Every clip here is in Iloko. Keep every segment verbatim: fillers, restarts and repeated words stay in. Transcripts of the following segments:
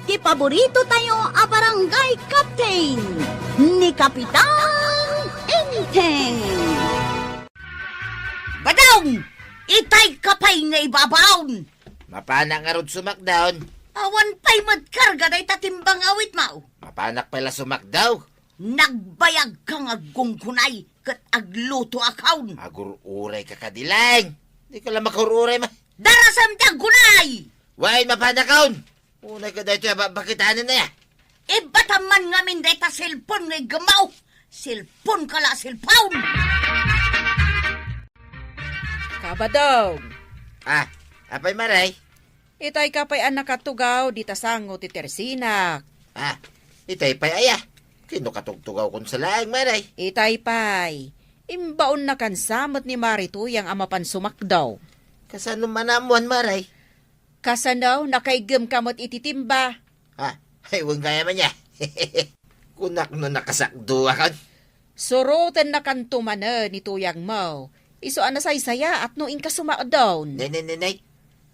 Ti paborito tayo a barangay captain, ni Kapitan Enteng. Badong! Itay ka pay nga ibabaon! Mapanak ngarud sumakdaw. Awan pay met karga dayta timbang awit mao. Mapanak pay la sumakdaw. Nagbayag ka nga aggungunay ket agluto a kaon. Agur-uray ka kadi laeng. Di ka la makur-uray ma. Darasem ti aggunay! Wen, mapanak kaon. Unay ka daytoy a ba-, bakitanen na ya. Ibatam man ngamin dayta cellphone nga iggemmo. Cellphone ka la, cellphone! Kabadong. Ah, apay, Maray? Itay ka pay a nakatugaw dita sango ti tersinak. Ah, itay pay aya? Ken no katugtugawkon sa laeng, Maray? Itay pay. Imbaonnakan sa met ni Mari Tuyang a mapan sumakdaw. Kasano man ammuan, Maray? Kasano, nakaiggem ka met iti timba? Ha? Ay, wen gayam aya. Kunak no nakasakduakon. Surotennakanto manen ni tuyangmo. Isu a nasaysayaat no inka sumakdaw. Nay, nay, nay, nay.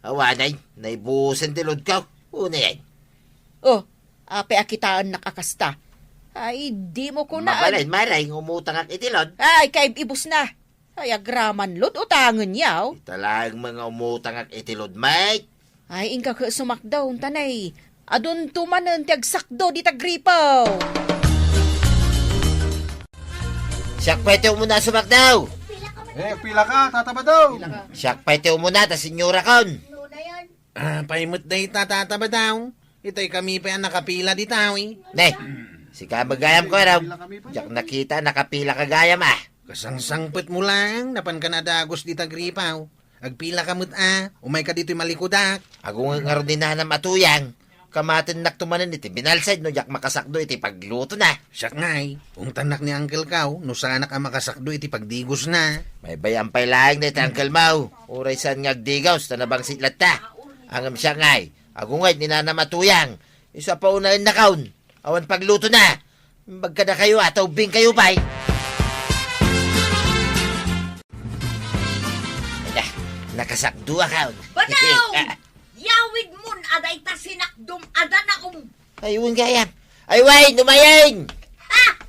Awanen, naibusen ti load ko. Unayen. Oh, apay a kitaennak a kasta? Ay, dimo kunaan. Mabalin, Maray, nga umutangak iti load. Ay, kaib-ibus na. Ay, agraman load, utangen yaw. Ita laeng nga umutangak iti load, Mike. Ay, inka ket sumakdaw, tanay. Adunto manen ti agsakdo dita gripo. Siak pay ti umuna a sumakdaw. Eh, pila ka, Tata Badaw? Siak pay ti umuna, ta senyorakon. Ah, pay met dayta, Tata Badaw. Itay kami pay a nakapila dita, eh. Ne, sika met gayam ko, araw. Diak nakita, nakapila ka gayam, ah. Kasangsangpetmo laeng, napanka a dagus dita gripo. Agpila ka met a, umayka ditoy malikudak. Agunget ngarud ni nanam a tuyang, kamatennakto manen iti binalsad no diak makasakdo iti paglutona. Siak ngay, ungtannak ni Uncle Kaw, no saanak a makasakdo iti pagdigosna. Maybay-am pay laeng dayta Uncle Maw, uray saan nga agdigos, ta nabangsit latta. Ngem siak ngay, agunget ni nanam a tuyang, isu a paunaennakon, awan paglutona. Imbag kadakayo a, ta ubbingkayo pay. Ala, nakasakduakon. Badaw! Yawidmon a dayta sinakdom a danaom. Ay, wen gayam. Ay, wen, umayen! Ah!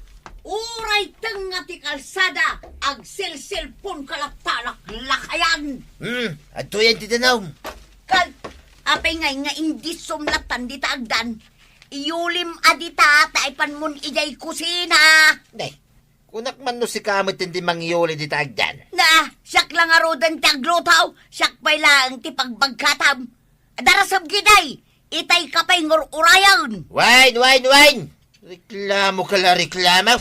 Uray tengnga ti kalsada, agselselponka latta a laklakayan. Hmm, adtoyen ti danaom. Kal-, apay ngay nga indisom lattan dita agdan? Iyulim a dita ta ipanmon idiay kusina. Day, kunak man no sika met ti mangiyuli dita agdan. Na, siak la ngaruden ti agluto, siak pay laeng ti pagbagkatam. Darasem ketdi, itay ka pay ngur-urayen. Wen, wen, wen! Reklamo ka la, reklamo.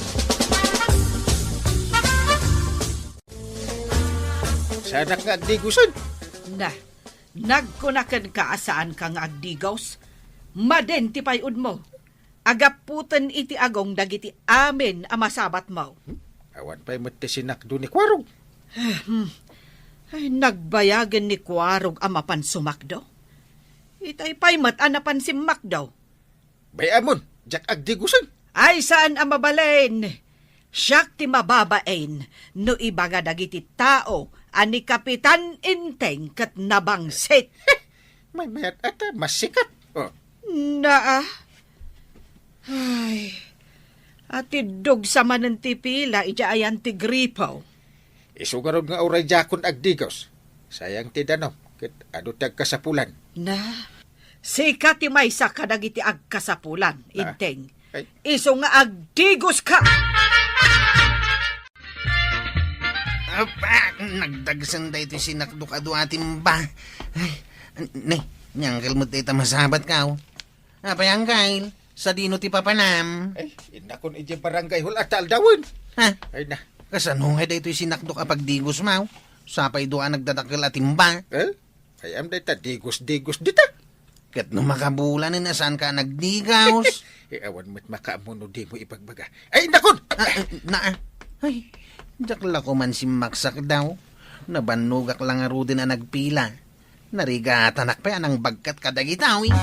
Saanak nga agdigosen. Na, nagkunaken ka a saanka nga agdigos? Madin ti pay-odmo. Agaputen iti agong dagiti amin a masabatmo. Hmm? Awan pay met ti sinakdo ni Kuarog. Hmm. Ay, nagbayagen ni Kuarog a mapan sumakdo. Itay pay met a napan simmakdo. Bay-amon, diak agdigosen. Ay, saan a mabalin. Siak ti mababain no ibaga dagiti tao a ni Kapitan Enteng ket nabangsit. Maymayat a ta, masikat. Oh. Naa. Ay, atiddog sa manen ti pila idiay ayan ti gripo. Isu ngarud nga uray diakon agdigos. Sayang ti danom, ket adu ti agkasapulan. Na, sika ti maysa kadagiti agkasapulan, Ah. Enteng. Ay. Isu nga agdigoska! Apa, nagdagsen daytoy sinakdok a dua a timba. Ay, ne, ni Uncle met dayta masabatka, oh. Apay, Uncle, sadino ti papanam? Ay, innakon idiay barangay hall a ta aldawen. Ha? Ay na. Kasano ngay daytoy sinakdok a pagdigosmo? Sapay dua a nagdadakkel a timba. Eh? Ay, am dayta digos-digos dita. Ket no makabulanen a saanka a nagdigos. Eh, awan met makaammo no dimo ibagbaga. Ay, innakon! Ah, ah, na, ah. Ay, diak la koman simmaksakdaw. Nabannogak la ngaruden a nagpila. Narigatanak pay a nangbagkat kadagita, uy.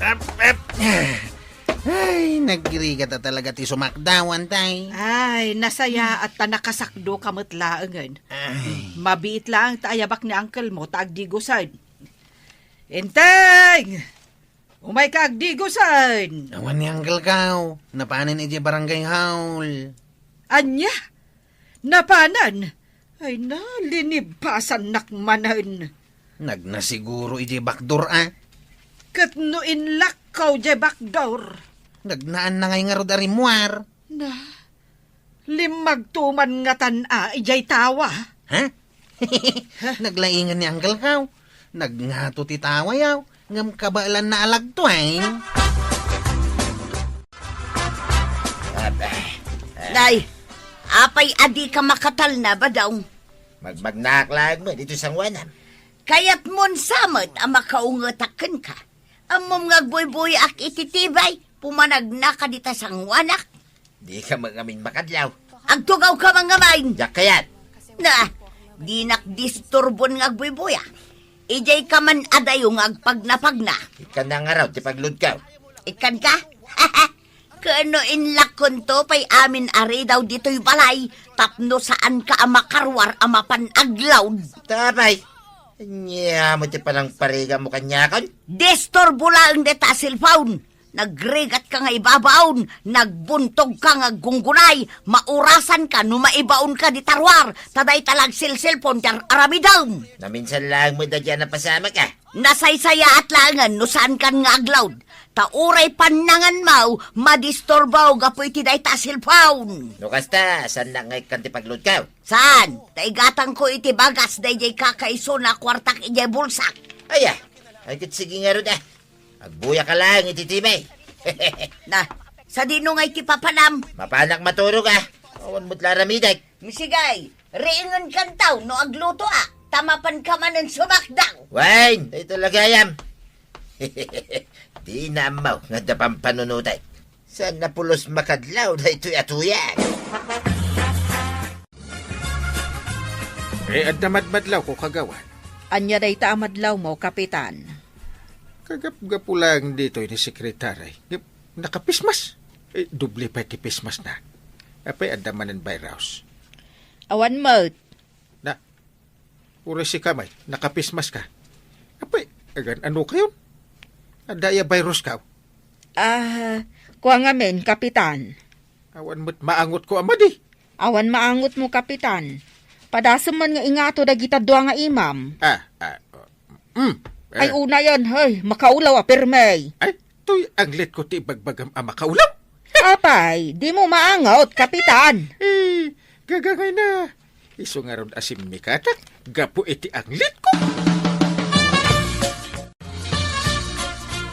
Ep, ep. Ay, nagrigata talaga ti sumakdawan, tay. Ay, nasayaat ta nakasakdoka met laengen. Ah. Ay. Mabiit lang ta ayabak ni uncle mo ta agdigosen. Enteng! Umayka agdigosen! Awan ni uncle ko. Napanen idiay barangay hall. Ania? Napanen? Ay na, linibasannak manen. Nagnasiguro idiay bakdor, a. Ket no inlakkaw idiay bakdor? Nagnaanna ngay ngarud a rimmuar. Na, limmagto man ngatan a idiay tawa. Ha? Naglaingan ni uncle ko. Nagngato ti tawayo, ngem kabaelanna a lagto, ay. Abay. Nay, apay a dika makatalna, Badong? Magmagnaak laeng met ditoy sangoanam. Kayatmon sa met a makaungetak kenka. Ammom nga agbuybuyaak iti tibay, pumanagnaka dita sangoanak. Dika met ngamin makadlaw. Agtugawka man ngamin. Diak kayat. Na, dinak disturbon nga agbuybuya. Idiayka man adayo nga agpagnapagna. Ikkanna ngarud ti pagludkaw. Ikkanka? Ken no inlakkonto pay amin a ridaw ditoy balay tapno saanka a makaruar a mapan aglaud. Tapay, ania met ti panangparigamo kaniakon? Disturbo laeng dayta a cellphone. Nagrigatka nga ibabaon, nagbuntogka nga aggunggunay, maurasanka no maibaonka dita ruar, ta dayta la agselselpon ti ar-aramidem. Naminsan laeng met daydiay a napasamak, a. Nasaysayaat laengen no saankan nga aglaud. Ta uray pannanganmo, madisturbo gapu iti dayta a cellphone. No kasta, saannak nga ikkan ti pagludkaw? Saan? Ta igatangko iti bagas daydiay kakaisuna a kuartak idiay bulsak. Aya, ay ket sige ngarud, a. Agbuyaka laeng iti tibay. Na, sadino nga iti papanam? Mapanak maturog, a. Awan met la aramidek. Misigay, riingenkanto no aglutoak, ta mapanka manen sumakdaw. Wen, daytoy la gayam. Dina ammo nga adda pampanunotek. Saan a pulos makadlaw daytoy a tuyak? Eh, adda madmadlawko, kagawad. Ania dayta a madlawmo, Kapitan? Kagapgapu laeng ditoy ni Sekretary. Nakapismas. Eh, doble pay ti pismasna. Apay, adda manen virus? Awan met. Na, uray sika met, nakapismaska. Apay, agan-anokayon? Adda aya viruskaw? Ah, kua ngamin, Kapitan. Awan met maangotko a madi. Awan maangotmo, Kapitan. Padasem man nga ingato dagita dua nga imam. Ah, ah, oh, mm, eh. Ay, unayen, hey, makaulaw a pirmi. Ay, toy anglitko ti ibagbagam a makaulaw? Apay, dimo maangot, Kapitan. Eh, gagangayna. Isu ngarud a simmikatak gapu iti anglitko.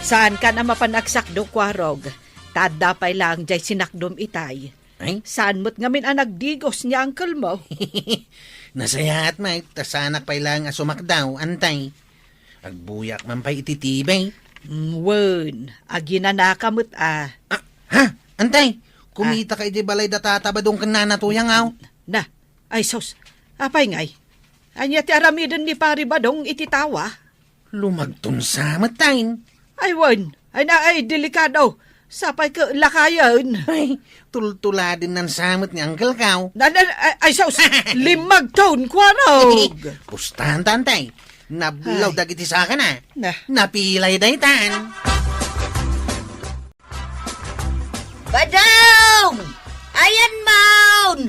Saankan a mapan agsakdo, Kuarog. Ta adda pay laeng diay sinakdom itay. Ay? Saan met ngamin a nagdigos ni uncle mo? Nasayaat met, ta saanak pay laeng a sumakdaw, Antay. Agbuyak man pay iti tibay. Mm, wen, aginanaka met a. Ah, ha? Antay, kumitaka iti balay da Tata Badong ken Nana Tuyang, aw? Na, ay sus, apay ngay? Ania ti aramiden ni Pari Badong iti tawa? Lumagtonsa met, tay. Ay, wen. Ay, na, ay, delikado. Sapay ket lakayen. Ay, tultuladen nan sa met ni Uncle Kao. Na, na, ay, ay, sus. Limmagton, Kuarog. Pustan, Tantay. Nablaw dagiti sakana. Na. Napilay daytan. Badong! Ayan maun!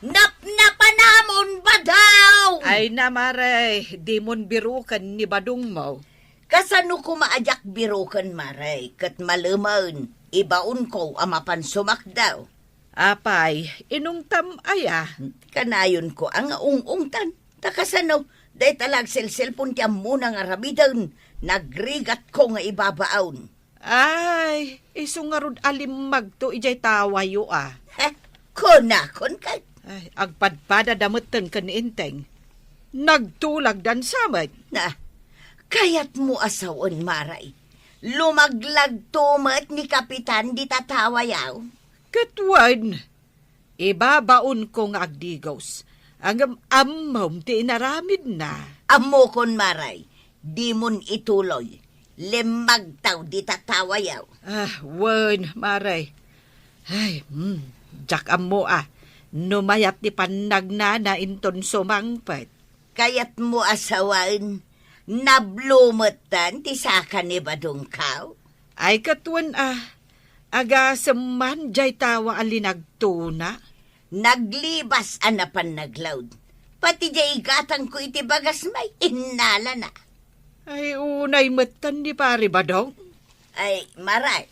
Napnapanamon, Badong! Ay na, Mare, dimon biruken ni Badong mo. Kasano koma a diak biruken, Mare, ket malemen, ibaonko a mapan sumakdaw. Apay, inungtam aya? Kanayonko a nga ung-ungtan. Ta kasano, dayta la agselselpon ti ammona nga aramiden, nagrigatko nga ibabaon. Ay, isu ngarud a limmagto idiay tawayo a. Heh, kunakon ket. Ay, agpadpadada metten ken ni Enteng. Nagtulagdan sa met. Na, kayatmo a sawen, Mare. Lumaglagto met ni Kapitan dita tawayo. Ket wen, ibabaonko nga agdigos, ngem ammom ti inaramidna. Ammokon, Mare, dimon ituloy. Limmagtaw dita tawayo. Ah, wen, Mare. Ay, hmm, diak ammo a. No mayat ti pannagnana inton sumangpet. Kayatmo a sawen, nablo metten ti saka ni Badongko? Ay, ket wen a, agasem man jay tawa a linagtona. Naglibas a napan naglaud. Pati jay igatangko iti bagas may innalana. Ay, unay metten ni Pari Badong. Ay, Maray,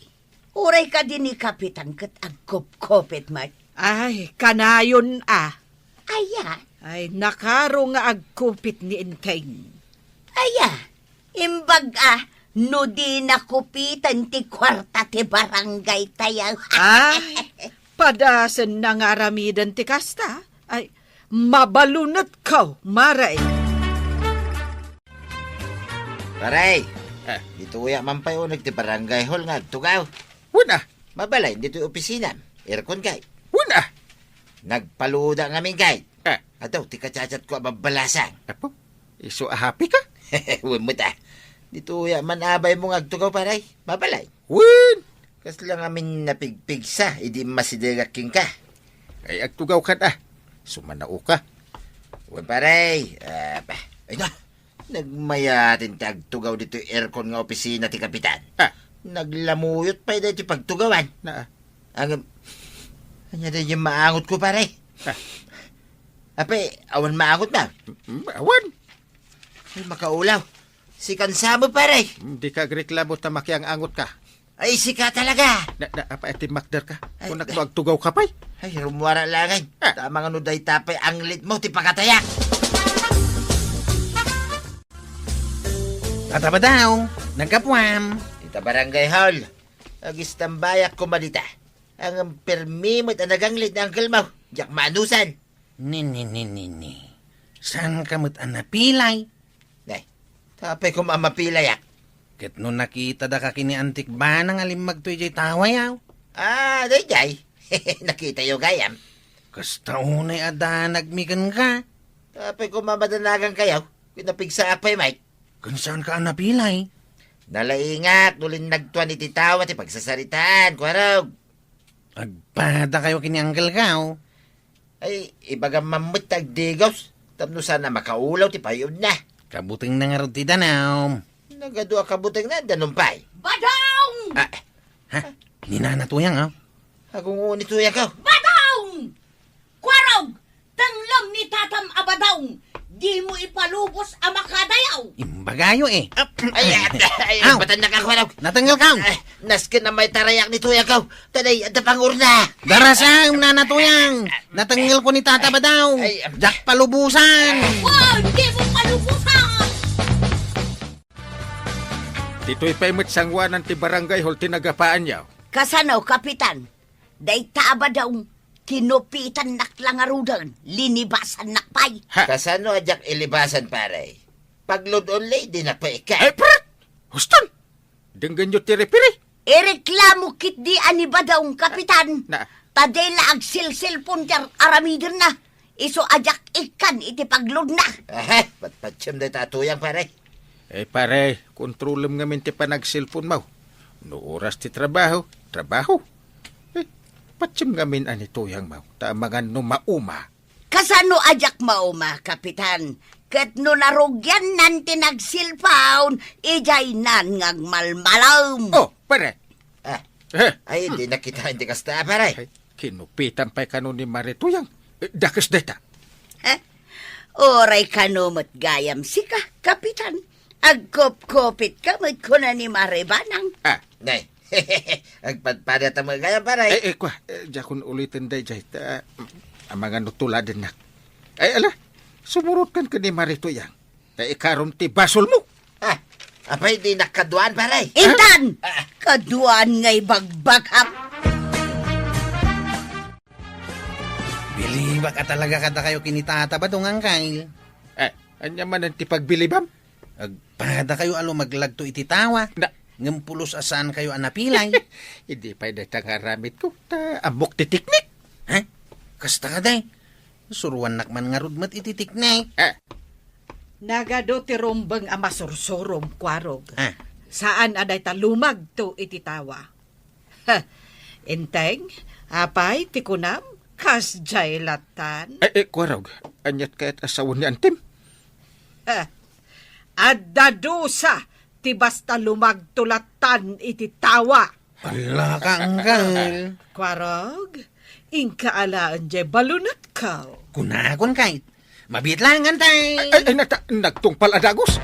uray kadi ni Kapitan ket agkupkupit met. Ay, kanayon a. Aya? Ay, nakaro nga agkupit ni Enteng. Aya, imbag a, no di nakupiten ti kuarta ti barangay tayo. Ay, padasen na nga aramiden ti kasta. Ay, mabalunetko, Maray. Paray, ah, ditoya man pay uneg ti barangay hall nga agtugaw. Wen a. Mabalin ditoy opisinam. Aircon kay. Wen a. Nagpaluda ngamin kay. Ah. Adaw ti kachatchatko a babbalasang. Apo, isu a happy ka? Wen met a. Ditoya man abaymo nga agtugaw, paray. Mabalin. Wen. Kasla ngamin napigpigsa idi immasidegak kenka. Ay, agtugaw kan a. Sumanao ka. Wen, paray. Ah, pa. Ay, na. Nagmayaten ti agtugaw ditoy aircon nga opisina ti kapitan. Ah. Naglamuyot pay daytoy pagtugawan. Na, ah. Ang, ania daytoy maangotko, pare? Ah. Apay, awan maangotmo? Mm, awan. Ay, makaulaw. Sikan sa met, pare. Mm, dika agreklamo ta makiang-angotka. Ay, sika talaga. Na, na, apay, timmakder ka? Ay, kunak no agtugaw ka pay? Ay, rummuar a laeng. Ah. Tama nga no dayta pay anglitmo ti pakatayak. Tata Badong, naggapuam. Ita barangay hall. Agistambayak koma dita. Ang permi met a naganglit ni uncle mo. Diak maanusan. Ni, ni, ni, ni, ni. Saan ka met a napilay? Nay, tapay koma mapilayak. Ket no nakitada ka ken ni Antik Bana nga limmagto idiay tawayaw? Ah, daydiay. Nakitayo gayam. Kasta unay a danagmi kenka. Tapay koma madanagan kayo. Kinapigsaak pay, Mike. Ken saan ka a napilay? Nalaingak no linnagtuan iti tawa ti pagsasaritaan, Kuarog. Agpada kayo ken ni Uncle Gaw. Ay, ibagam man met ti agdigos, tapno saan a makaulaw ti payudna. Kabutengna ngarud ti danum. Nagadu a kabutengna, danum pay. Badong! Ah, ha? Ni Nana Tuyang, ah. Agungo ni Tuyang ko. Badong! Kuarog! Tenglem ni Tatam a Badong! Dimo ipalubos a makadayaw! Imbagayo, eh. Ay, ay, ay, Aw! Batan na ka, Kuarog. Natengel ka! Ay, nasken na may tarayak ni Tuyang ko. Taday, adda pangurna. Darasam, Nana Tuyang! Natengel ko ni Tata Badong! Ay, am- Diak palubusan! Wow! Di mo palubusan! Ditoy pay met sanguanan ti barangay hall ti nagapaanyo. Kasano, Kapitan? Dayta a Badong, kinupitannak la ngaruden, linibasannak pay. Ha? Kasano a diak ilibasan, pare? Pag-load only, di na pay ka. Ay, prat! Huston! Denggenyo ti referee. Ireklamo ketdi a ni Badong, Kapitan. Na. Ta di la agsilsilpon ti ar-, aramidenna. Isu a diak ikkan iti pag-loadna. Aha, patpatsem dayta a Tuyang, pare. Eh, pare, kontrolem ngamin ti panagsilponmo. No oras ti trabaho, trabaho. Eh, patsem ngamin a ni Tuyangmo, ta amangan no mauma. Kasano a diak mauma, Kapitan? Ket no narugiannan ti nagsilpon, idiaynan nga agmalmalem. Oh, pare. Ah. Eh. Ay, di nakita, hindi kasta, pare. Ay, kinupitan pay kano ni Mare Tuyang. Eh, dakes dayta. Eh, uray kano met gayam sika, Kapitan. Agkupkupit ka met kuna ni Mare Banang. Ah. Nay, agpadpada ta met gayam, pare. Eh, eh, kwa, eh, diakon uliten daydiay, ta, mm, amangan no tuladennak. Ay, ala, sumurot kan ken ni Mare Tuyang. Ta ikarom ti basolmo. Ah, apay di nakaduan, pare? Intan! Ah. Kaduan nga ibagbagam. Bilibak a talaga kadakayo ken ni Tata Badong, Angkay. Eh, ania manen ti pagbilibam? Agpada kayo a lumaglagto iti tawa. Na- Ngem pulos a saan kayo a napilay. Idi pay dayta nga aramidko, ta ammok ti teknik. Ha? Kasta kadi? Suruannak man ngarud met iti teknik. Eh. Nagadu ti rumbeng a masursurom, Kuarog. Ah. Saan a dayta lumagto iti tawa. Ha, Enteng, apay, ti kunam? Kasdiay lattan? Eh, eh, Kuarog, aniat kayat a sawen ni Antim? Eh, adda dusa ti basta lumagto lattan iti tawa. Ala, Kangkal. Kuarog, inka alaen jay balunetko. Kunakon kay, mabiit laeng, Antay. Ay, ay, ay, nata-, nagtungpal a dagus.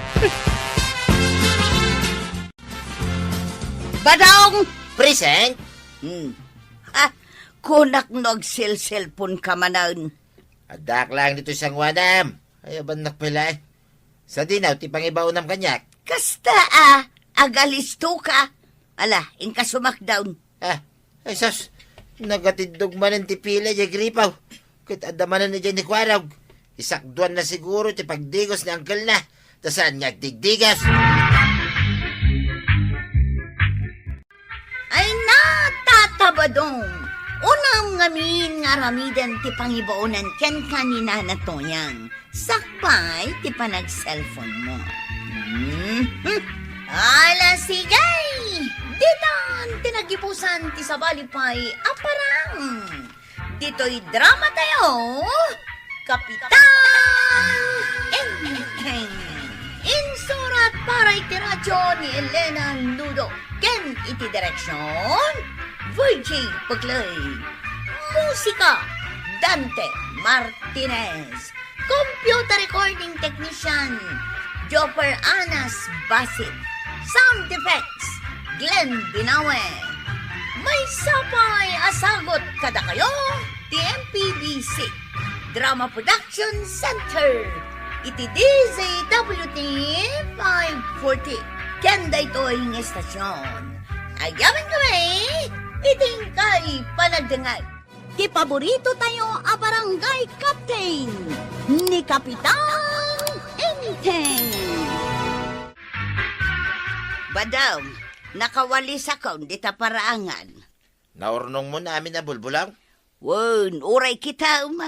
Badong! Present? Hmm. Ha? Kunak no agselselpon ka manen. Addaak laeng ditoy sanguanam. Ay, abannak pay laeng. Sadino ti pangibaonam kaniak? Kasta a, agalisto ka. Ala, inka sumakdaw. Ah, ay sus, nagatiddog manen ti pila jay gripaw. Ket adda manen idiay ni Kuarog. Isakduanna siguro ti pagdigos ni angkelna, ta saan nga agdigdigos. Ay, natatabadong! Unam ngamin nga aramiden ti pangibaonan kenka ni Nana Toyang. Sakbay ti panag-cellphone mo. Mhm. Ala, sige! Ditan ti nagibusan ti sabali pay a parang. Ditoy drama tayo, Kapitan Enteng. Insurat para iti radyo ni Elena Nudo. Ken iti direksyon, Virgie Pagloy. Musika, Dante Martinez. Computer recording technician, Jopper Anas Basit. Sound effects, Glenn Binawe. Maysa pay a sagut kadakayo ti M P B C Drama Production Center iti D Z W T five forty. Ken daytoy nga estasyon, agyamankami iti inkay panagdengngeg. Ti paborito tayo a barangay captain, ni Kapitan Enteng. Badong, nakawalisakon dita paraangan. Naurnongmo amin a bulbulong? Wen, uray kitam.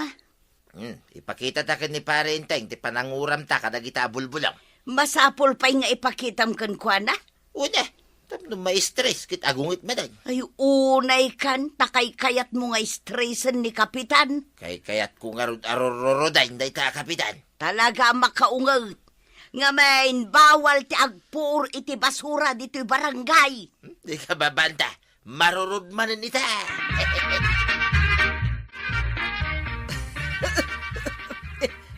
Hmm, ipakitata ken ni Pare Enteng ti pananguramta kadagita a bulbulong. Masapul pay nga ipakitam kenkuana? Una, tapno ma-stress ket agunget manen. Ay, unay kan, ta kaykayatmo nga stresen ni Kapitan. Kaykayatko ngarud a rurrurudaen dayta a Kapitan. Talaga a makaunget. Ngamin, bawal ti agpuor iti basura ditoy barangay. Hmm, di ka babanta. Marurod manen ita.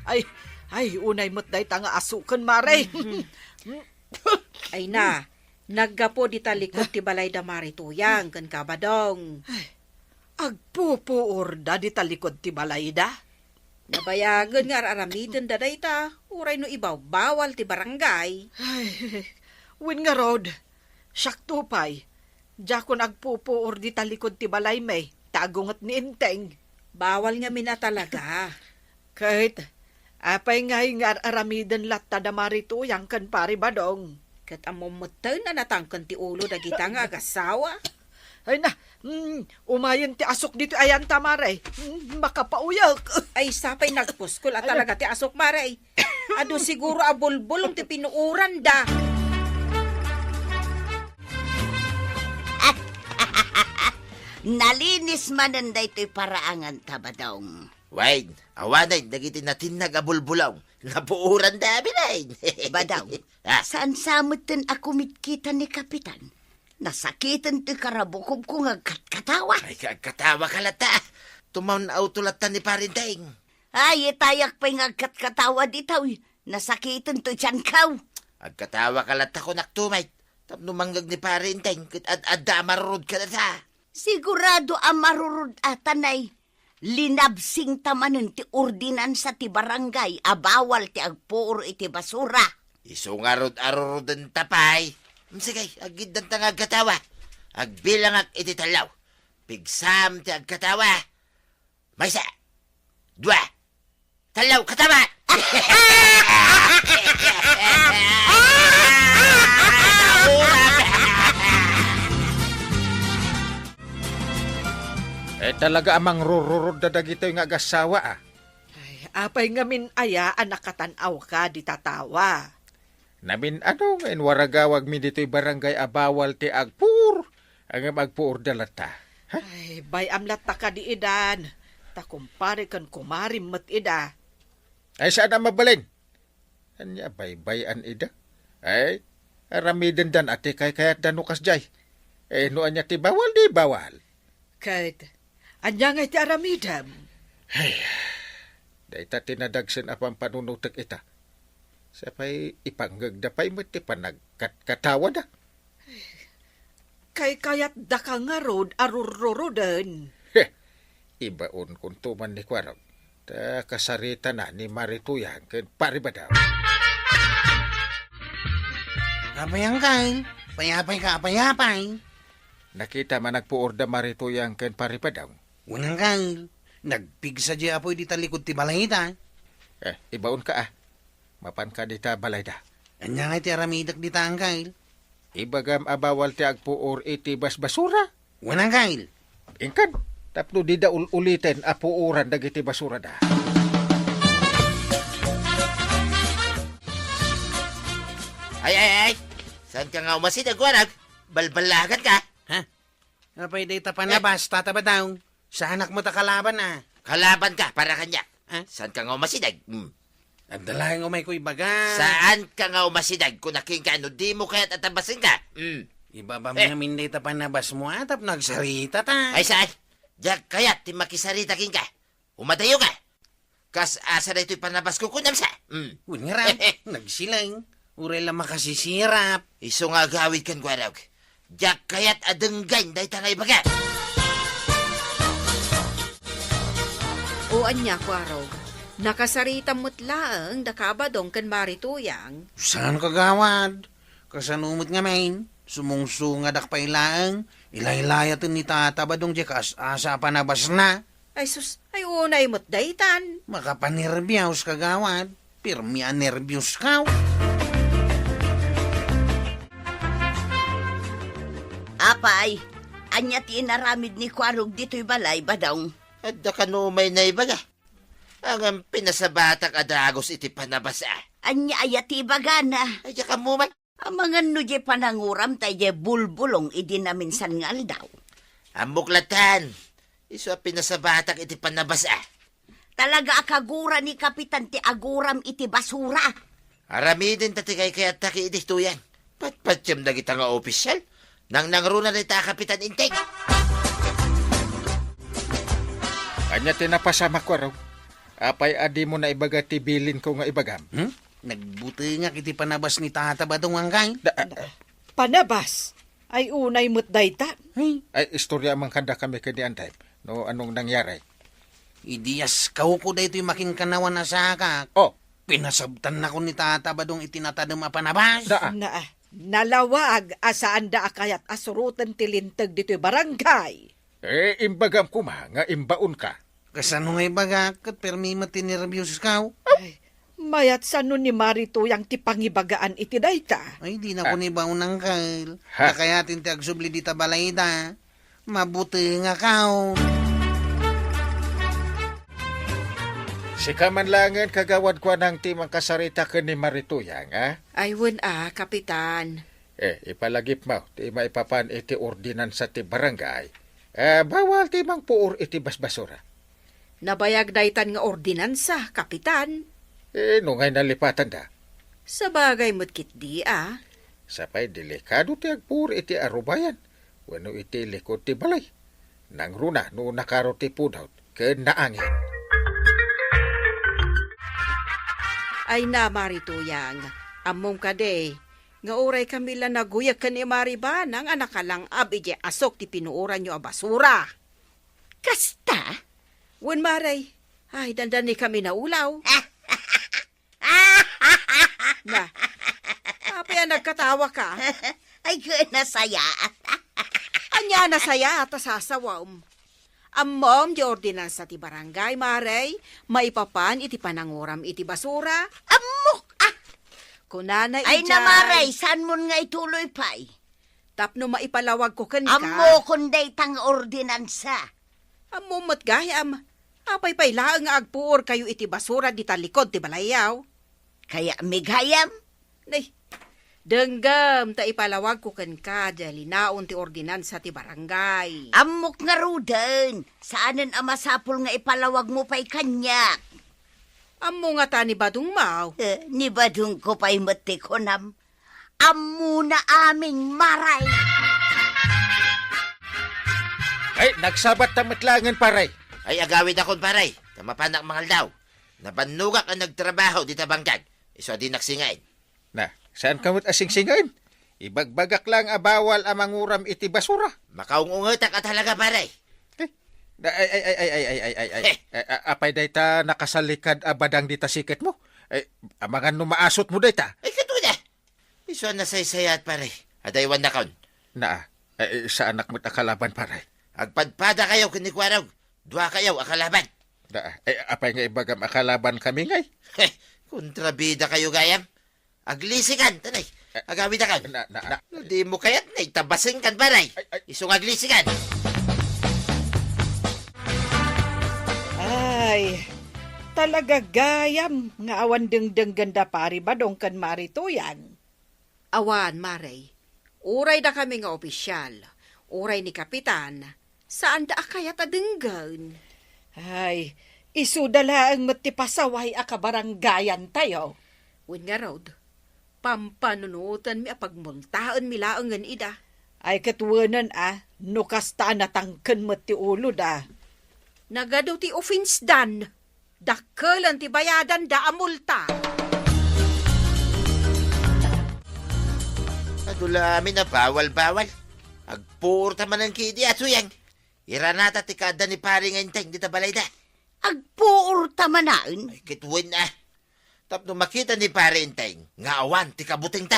Ay, ay, unay met dayta nga asuken, Mare. Ay na, naggapu dita likud ti balay da Mari Tuyang ken Kabadong. Ay, agpupuor da dita likud ti balay da? Nabayagen nga ar-aramiden da dayta, uray no ibawbawal ti barangay. Ay, wen ngarud, siakto pay, diakon agpupuor dita likud ti balay mi, ta agunget ni Enteng. Bawal ngamin a talaga. Ket, apay ngay nga ar-aramiden latta da Mari Tuyang ken Pari Badong? Ket ammom metten a natangken ti ulo dagita nga agasawa. Ay na, mm, umayen ti asuk ditoy ayanta, Mare. Mm, makapauyek. Ay, sapay nagpuskol a talaga ti asuk, Mare. Adu siguro a bulbulong ti pinuoran da. Nalinis manen daytoy paraangan ta, Badong. Wen, awanen dagiti natinnag a bulbulong. Napuoran da amin. Badong, ah, saan sa metten a kumitkita ni Kapitan? Nasakiten toy karabukobko nga agkatkatawa. Ay, ka-, agkatawa ka latta. Tumaon-awto latta ni Pare Enteng. Ay, itayak pay nga agkatkatawa ditoy. Nasakiten toy tianko. Agkatawa ka latta kunak tumay. Tapno mangngeg ni Pare Enteng ket ad-adda a marurod kadata. Sigurado a marurod a tanay. Linabsingta manen ti ordinansa ti barangay a bawal ti agpuor iti basura. Isu ngarud a rurodenta pay. Mm, sige, aggiddanta nga agkatawa. Agbilangak iti tallo. Pigsam ti agkatawa. Maysa. Dua. Tallo, katawa. Eh, talaga a mangrururod da dagitoy nga agasawa, ah. Ay, apay ngamin aya a nakatan-awka dita tawa? Namin-ano nga inwaragawagmi ditoy barangay a bawal ti agpuor, ngem agpuor da latta. Ha? Ay, bay-am latta kadi idan. Ta kumpare ken kumarim met ida. Ay, saan a mabalin? Ania, baybay-an ida? Ay, aramidendan a ti kaykayatda no kasdiay. Eh, no ania ti bawal, di bawal. Ket, ania ngay ti aramidem? Ay, dayta ti nadagsen a pampanunotek ita. Sapay ipangngegda pay met ti panagkatkatawada. Kaykayatdaka ngarud a rurruroden. Heh, ibaonkonto man ni Kuarog. Ta kasaritana ni Mari Tuyang ken Pari Badaw. Apay, Angkel? Apayapay ka, apayapay? Nakitam a nagpuor da Mari Tuyang ken Pari Badaw. Wen, Angkel. Nagpigsa diay apuy dita likod ti balayda. Eh, ibaonka, ah. Mapanka dita balayda. Ania ngay ti aramidek dita, Angkel? Ibagam a bawal ti agpuor iti basbasura. Wen, Angkel. Inkan, tapno dida ul-uliten a puoran dagiti basurada. Ay, ay, ay! Saanka nga umasideg, Kuarog? Balbalaganka? Ha? Apay dayta panabas, Tata Badaw? Saanak met a kalaban, a. Kalabanka para kaniak. Ah? Saanka nga umasideg? Hmm. Adda laeng umayko ibaga. Saanka nga umasideg? Kuna kenka no dimo kayat a tabasenka. Hmm. Ibabam Eh. ngamin dayta panabasmo, a, tapno agsaritata. Ay, saan? Diak kayat ti makisarita kenka. Umadayoka. Kas asa daytoy panabasko, kunam sa? Mm. Wen ngarud, nagsilaw. Uray la makasisirap. Isu nga agawidkan, Kuarog. Diak kayat a denggen dayta nga ibaga. O ania, Kuarog? Nakasaritam met laeng daka Badong ken Mari Tuyang. Saan, kagawad? Kasano met ngamin? Sumungsungadak pay laeng, ilaylayaten ni Tata Badong diay kaas-asa a panabasna. Ay sus, ay unay met daytan. Makapanerbios, kagawad. Pirmi a nerbios ka. Apay, ania ti inaramid ni Kuarog ditoy balay, Badong? Adda kano umay naibaga. Ngem pinasabatak a dagus iti panabas, a. Ania aya ti ibagana? Ay, diak ammo man. Amangan no diay pananguram ta idiay bulbulong idi naminsan nga aldaw. Ammok latta. Isu a pinasabatak iti panabas, a. Talaga a kagura ni Kapitan ti aguram iti basura. Aramiden ta ti kaykayatta ket idi Tuyang. Patpatiem dagita nga opisyal. Nangnangruna dayta a Kapitan, intek. Ania ti napasamak, Kuarog? Apay a dimo naibaga ti bilinko nga ibagam? Hmm? Nagbutengak iti panabas ni Tata Badong, Angkel. Da-, ah, ah. Panabas? Ay, unay met dayta. Ay. Ay, istorya man kadakami ken ni Andem no anong nangyari. Idi askawko daytoy makinkanawan a sakak. Oh. Pinasabtannakon ni Tata Badong iti natadem a panabas. Da-, ah. Na, nalawag a saanda a kayat a suroten ti linteg ditoy barangay. Eh, imbagam koma nga imbaonka. Kasano nga ibagak ket permi met ti nerbios ka? Ay, mayat sano ni Mari Tuyang ti pangibagaan iti dayta? Ay, dinakon ibaon, Angkel. Ha? Nakayaten ti agsubli dita balayda. Mabutengak. Sika man laengen, kagawad, kuanang ti mankasarita ken ni Mari Tuyang, a? Ay, wen a, Kapitan. Eh, ipalagipmo ti maipapan iti ordinansa ti barangay. Eh, bawal ti mangpuor iti basbasura. Nabayag daytan nga ordinansa, Kapitan. Eh, no ngay nalipatanda? Sabagay met ketdi, a. Sapay delikado ti agpuor iti arubayan wenno iti likod ti balay. Nangruna no nakaro ti pudot ken naangin. Ay na, Mari Tuyang, ammom kadi nga uray kami la naguyag ken ni Mari Banang a nakalang-ab idiay asuk ti pinuoranyo a basura. Kasta? Wen, Mari. Ay, dandani kami naulaw. Na, apay a nagkatawaka? Ay, ket nasayaat. Ania a nasayaat a sasawam? Ammom ti ordinansa ti barangay, Mari, maipapan iti pananguram iti basura? Ammok, a! Kunana idiay. Ay na, Mari, saanmon nga ituloy pay? Tapno maipalawagko kenka. Ammokon dayta nga ordinansa. Ammom met gayam. Apay pay laeng nga agpuorkayo iti basura dita likod ti balayyo? Kayatmi gayam? Nay, Denggem ta ipalawagko kenka diay linaon ti ordinansa ti barangay. Ammok ngaruden, saanen a masapul nga ipalawagmo pay kaniak. Ammo ngata ni Badong maw? Eh, ni Badongko pay met ti kunam. Ammona amin, Maray. Ay, nagsabat ta met laengen, pare. Ay, agawidakon, pare. Ta mapanak mangaldaw. Nabannogak a nagtrabaho dita bangkag. Isu a dinak singain. Na, saanka met a singsingaen? Ibagbagak laeng a bawal a manguram iti basura. Makaung-ungetak a talaga, pare. Eh, na, ay, ay, ay. Eh. A-, a-, apay dayta nakasalikad a badang dita siketmo? Eh, amangan no maasutmo dayta? Ay, ket wen a. Isu a nasaysayaat, pare. Adaywannakon. Na, eh, saanak met a kalaban, pare. Agpadpadakayo ken ni Kuarog. Duakayo a kalaban. Na, eh, apay nga ibagam a kalabankami ngay? Heh, kontrabidakayo gayam. Aglisikan, tanay. Eh, agawidakon. Na, na, na. No dimo kayat, nay, ta basengkan, pare. Ay, ay. Isu nga aglisikan. Ay, talaga gayam nga awan dengdenggen da Pari Badong ken Mari Tuyang. Awan, Mare. Uray dakami nga opisial, uray ni Kapitan, saanda a kayat a denggen. Ay, isuda laeng met ti pasaway a kabarangayantayo. Wen ngarud, pampanunotenmi a pagmultaenmi laengen ida. Ay, ket wenen a, no kasta a natangken met ti uloda. Nagadu ti offense dan. Dakkelen ti bayadanda a multa. Adu la amin a bawal-bawal. Agpuor ta manen kadi a Tuyang. Iranata ti kaadda ni Pari nga Enteng dita balayda. Agpuor ta manen? Ay, ket wen a. Tapno makita ni Pari Enteng nga awan ti kabutengta.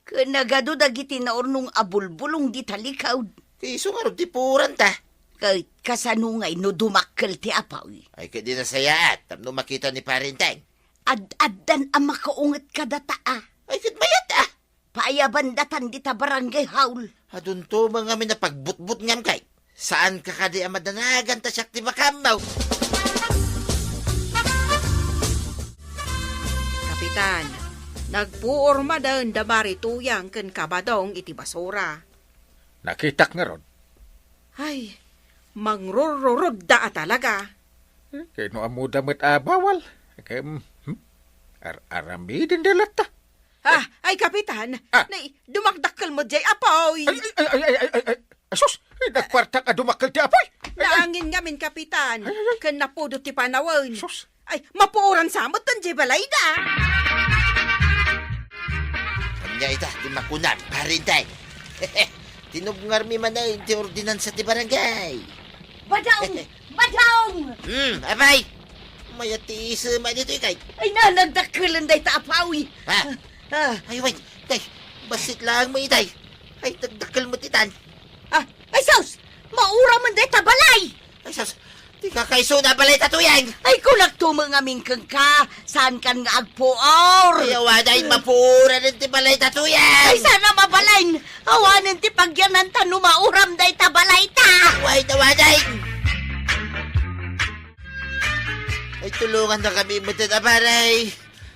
Ken nagadu dagiti naurnong a bulbulong dita likod. Ti isu ngarud ti puoranta. Ket kasano ngay no dumakkel ti apuy? Ay, ket di nasayaat tapno makita ni Pari Enteng. Ad-addan a makaunget kadata a. Ay, ket mayat a. Paayabandatan dita barangay hall. Adunto ngamin a pagbutbutngam kay. Saanka kadi a madanagan ta siak ti makaammo? Kapitan, nagpuor manen da Mari Tuyang ken Kabadong iti basura. Nakitak ngarud. Ay, mangrururudda a talaga. Eh, kay no ammoda met a bawal. Kay, hmm, ar-, aramidenda latta. Ah, ay, Kapitan, Ah. Nay, dumakdakkel met jay apuy. Ay, ay, ay, ay, ay, ay, ay. Asus, ay, nagkwartak a dumakkel ti apuy. Ay, ay. Naangin ngamin, Kapitan, Ay, ay, ay. Ken napudot ti panawen. Sus. Ay, mapuoran sa met jay balayda. Ania ita, ti makunam, Pari Enteng. Tinubngarmi manen ti ordinansa ti barangay. Badong! Badong! Hmm, apay! Mayat ti isem ditoy kay. Ay na, nagdakkelen dayta a pawi. Ha? Ah. Ay, way, tay, bassit laeng met itay. Ay, nagdakkel met itan. Ah, ay sus! Mauramen dayta balay! Ay sus, ti kakaisuna a balay ta Tuyang. Ay, kunakto met ngamin kenka, saankan nga agpuor? Ay, awanen, mapuoranen ti balay ta Tuyang. Ay, saan a mabalin? Awanen ti pagyananta no mauram dayta balayta. Way, awanen. Ay, tulongannakami met a, pare.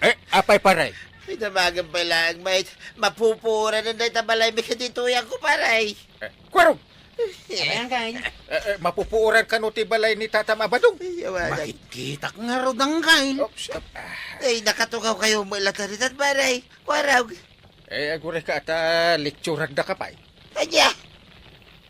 Eh, apay, pare? Ay, damagen pay laeng met. Mapupuoranen dayta balaymi ken ni Tuyangko, pare. Eh, Kuarog! Eh. Apay, Angkay? Eh, eh, mapupuoran kano ti balay ni Tatam a Badong? Ay, awanen. Makitkitak ngarud, Angkay. Oops, ah. Ay, nakatungaw kayo met latta ditan, pare. Kuarog. Eh, agurayka ta lektiorandaka pay. Ania?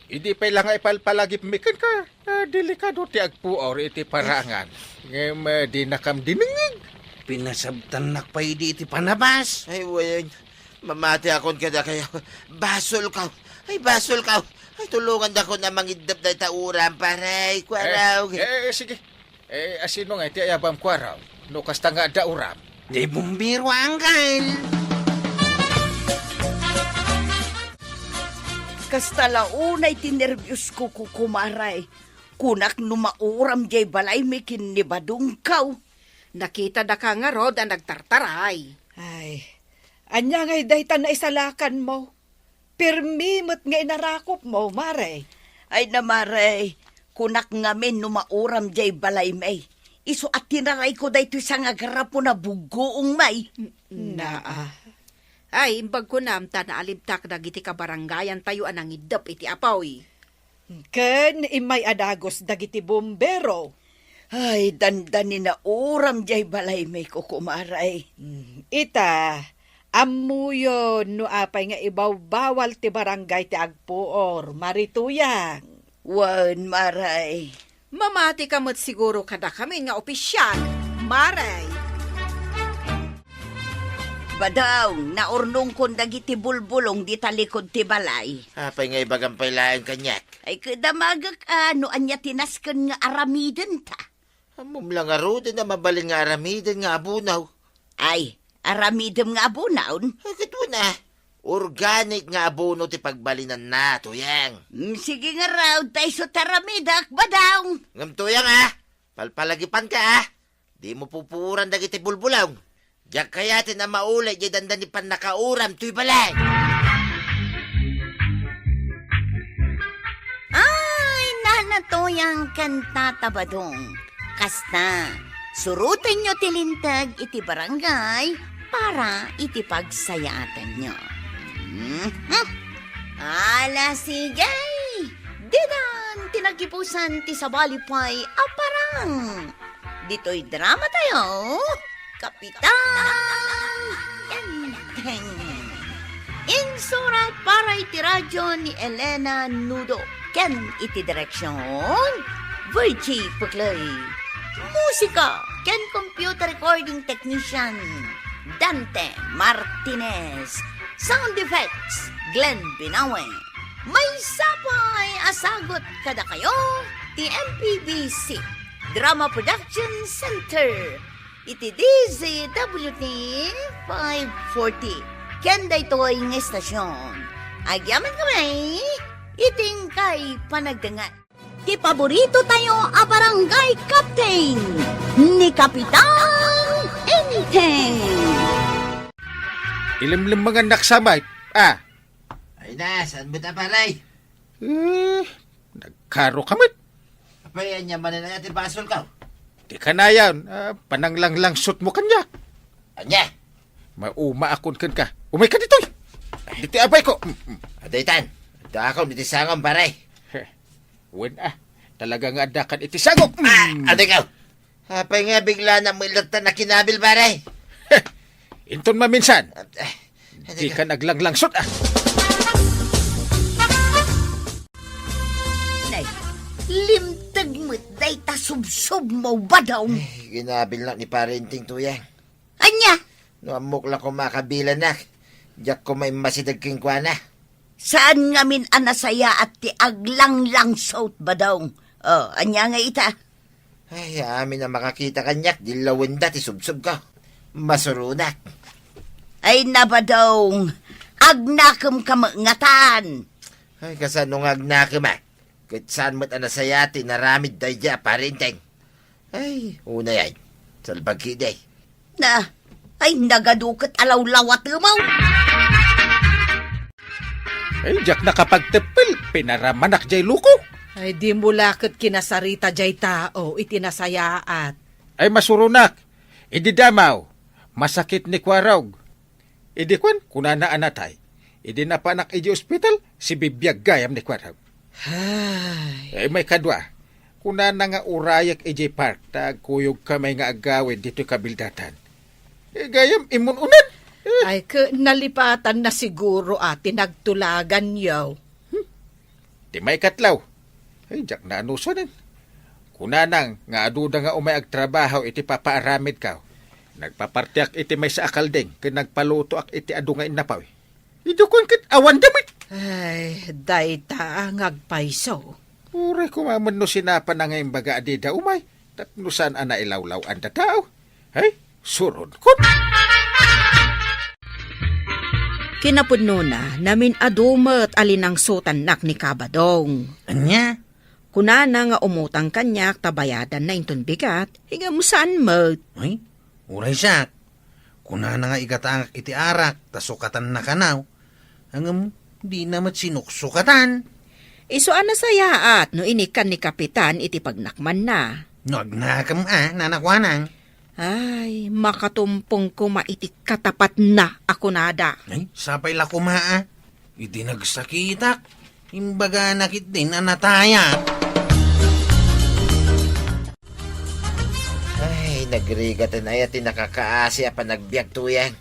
Idi pay la nga ipalpalagipmi kenka, ah, delikado ti agpuor iti paraangan. Ngem, eh, dinakam dinengngeg. Pinasabtannak pay idi iti panabas. Ay, wen. Mamatiakon kadakayo. Basolko. Ay, basolko. Ay, tulongandakon a mangiddep dayta uram, pare. Kuarog. Eh, eh, sige. Eh, asino nga iti ayabam, Kuarog? No kasta nga adda uram? Ni Bumbiro, Angkay. Kasta la unay ti nerbios ko, kukumare. Kunak no mauram jay balaymi ken ni Badongko. Nakitadaka ngarud a nagtartaray. Ay, ania ngay dayta naisalakanmo? Pirmi met nga inarakopmo, mare. Ay na, mare, kunak ngamin no mauram jay balaymi. Isu a tinarayko daytoy sangagarapo na buggoongmi. Naa. Ay, imbag kunam ta naalibtak dagiti kabarangayantayo a nangiddep iti apuy. Ken immay a dagus dagiti bumbero. Ay, dandani nauram jay balaymi, kukumaray. Hmm, ita, ammoyon no apay nga ibawbawal ti barangay ti agpuor, Mari Tuyang. Wen, Maray. Mamati ka met siguro kadakami nga opisial, Maray. Badong, naurnongkon dagiti bulbulong dita likud ti balay. Apay nga ibagam pay laeng kaniak? Ay, kadamagek a no ania ti nasken nga aramidenta. Ammom la ngaruden a mabalin nga aramiden nga abono. Ay, aramidem nga abonaon? Ay, ket wen a. Organic nga abono ti pagbalinanna, Tuyang. Mm, sige ngarud, ta isu ti aramidek, Badong. Ngem, Tuyang, a, palpalagipanka, a. Dimo pupuoran dagiti bulbulong. Diak kayaten a mauli diay dandani pannakauram toy balay. Ay, Nana Tuyang ken Tata Badong. Kasta, surotenyo ti linteg iti barangay para iti pagsayaatanyo. Mhm. Ala, sige. Didan ti naggibusan ti sabali pay a parang. Ditoy dramatayo, Kapitan Enteng. Insurat para iti radyo ni Elena Nudo ken iti direksyon, Virgie Puclay. Musika ken computer recording technician, Dante Martinez. Sound effects, Glenn Binawe. Maysa pay a sagut kadakayo ti M P B C Drama Production Center iti D Z W T five forty ken daytoy nga estasion. Agyamankami iti inkay panagdengngeg. Ti paborito tayo a barangay captain, ni Kapitan Enteng. Ilemlemangannak sa met, a. Ay na, saan met a, pare? Eh, nagkaro ka met. Apay, ania manen aya ti basolko? Di kanayon, a, pananglanglangsotmo kaniak. Ania? Maumaakon kenka. Umayka ditoy. Ditoy abayko. Mm, mm. Adaytan. Addaakon iti sangom, pare. Heh. Wen a, talaga nga addakan iti sangom. Ah, mm. Adayko. Apay nga biglanak met latta nakinabil, pare? Heh. Inton maminsan. Ah, ah, adayko. Dika naglanglangsot, a. Nay, limteg met dayta subsubmo, Badong. Ay, kinabilnak ni Pare Enteng, Tuyang. Ania? No ammok la koma a kabilannak, diak koma immasideg kenkuana. Saan ngamin a nasayaat ti aglanglangsot, Badong? O, ania ngay ita? Ay, amin a makakita kaniak, dillawenda ti subsobko. Masuronak. Ay, na, Badong, agnakemka met ngatan. Ay, kasano nga agnakem, a? Ket saan met a nasayaat ti inaramid daydiay a Pare Enteng. Ay, unay ay. Salbag ketdi. Na, ay, nagadu ket a lawlawatemo. Ay, diak nakapagteppel, pinaramanak jay loko. Ay, dimo la ket kinasarita jay tao iti nasayaat. Ay, masuronak. Idi damaw, masakit ni Kuarog. Idi kuan, kunana a natay. Idi napanak iti ospital, sibibiag gayam ni Kuarog. Ay. Ay, maikadua, kunana nga urayek iti park ta agkuyogkami nga agawid ditoy kabildatan. Eh, gayam, immun-unan. Eh. Ay, ket nalipatanna siguro a ti nagtulaganyo. Hmm. Ti maikatlo, ay, diak naanusonen. Kunana nga aduda nga umay agtrabaho iti papaaramidko. Nagpapartiak iti maysa a kalding ken nagpalutoak iti adu nga innapoy. Idi kuan ket awanda met. Ay, dayta nga agpayso. Uray koma met no sinapana nga imbaga a dida umay, tapno saan a nailawlaw-an a tao. Ay, suronkon. Kinapudnona, namin-adu met a linangsotannak ni Kabadong. Ania? Kunana nga umutang kaniak ta bayadanna inton bigat, ngem saan met. Ay, uray siak. Kunana nga igatangak iti arak ta sukatanna kanaw. Ngem dina met sinuksukatan. Isu a nasayaat no inikkan ni Kapitan iti pagnakmanna. No agnakem a, nanakuanang. Ay, makatumpong koma iti katapatna a kunada. Ay, sapay la koma, a. Idi nagsakitak, imbagana ketdin a natayat. Ay, nagrigaten aya ti nakakaasi a panagbiag, Tuyang.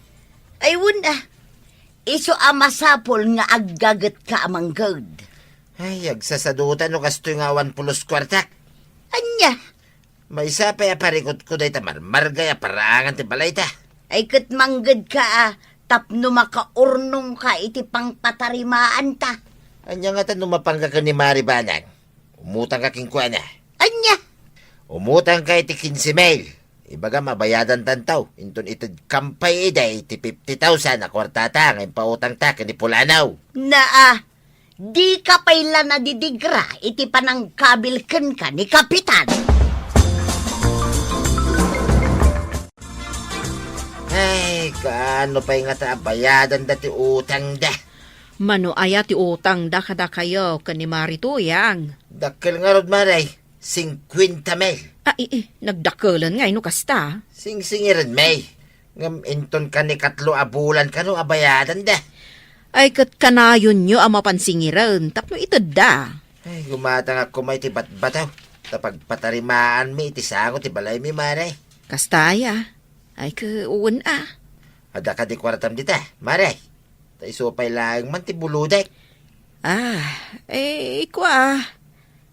Ay, wen, a. Isu a masapul nga aggagetka a mangged. Ay, agsasadutan no kastoy nga awan pulos kuartak. Ania? Maysa pay a parikutko dayta marmargay a paraangan ti balayta. Ay, ket manggedka a tapno makaurnongka iti pangpatarimaanta. Ania ngata no mapangka ken ni Mari Banang? Umutangka kenkuana. Ania? Umutangka iti kinse mil. Ibagam a bayadantanto, inton itedkam pay idiay ti fifty thousand a kuartata nga impautangta ken ni Pulanaw. Naa, dika pay la nadidigra iti panangkabil kenka ni Kapitan. Ay, kaano pay ngata a bayadanda ti utangda? Mano aya ti utangda kadakayo ken ni Mari Tuyang? Dakkel ngarud, Mari. Singkuenta mil. Ah, ii, nagdakkelan ngay no kasta. Singsingirenmi. Ngem inton kanikatlo a bulan kano a bayadanda. Ay, ket kanayonyo a mapan singiren tapno itedda. Ay, gumatangak koma iti batbataw ta pagpatarimaanmi iti sango ti balaymi, Mari. Kasta aya? Ay, ket wen a. Adda kadi kuartam dita, Mari? Ta isu pay laeng man ti bulodek. Ah, eh, kua.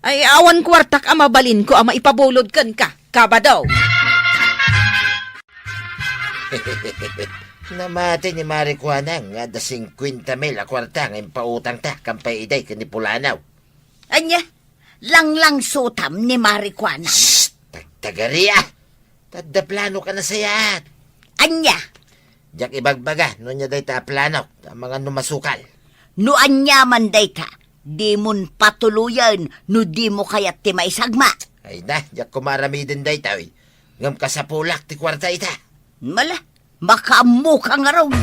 Ay, awan kuartak a mabalinko a maipabulod kenka, Kabado. Namati ni Mari Kuanang nga adda singkuenta mil a kuarta nga impautangta ken pay idiay ken ni Pulanaw. Ania? Langlangsutam ni Mari Kuanang? Shh! Tagtagari a! Ta adda planok a nasayaat. Ania? Diak ibagbaga no ania dayta a planok, ta amangan no masukal. No ania man dayta, dimon patuloyen no dimo kayat ti maisagma. Ay na, diak koma aramiden daytoy. Ngem kasapulak ti kuarta ita. Mala, makaammoka ngarud.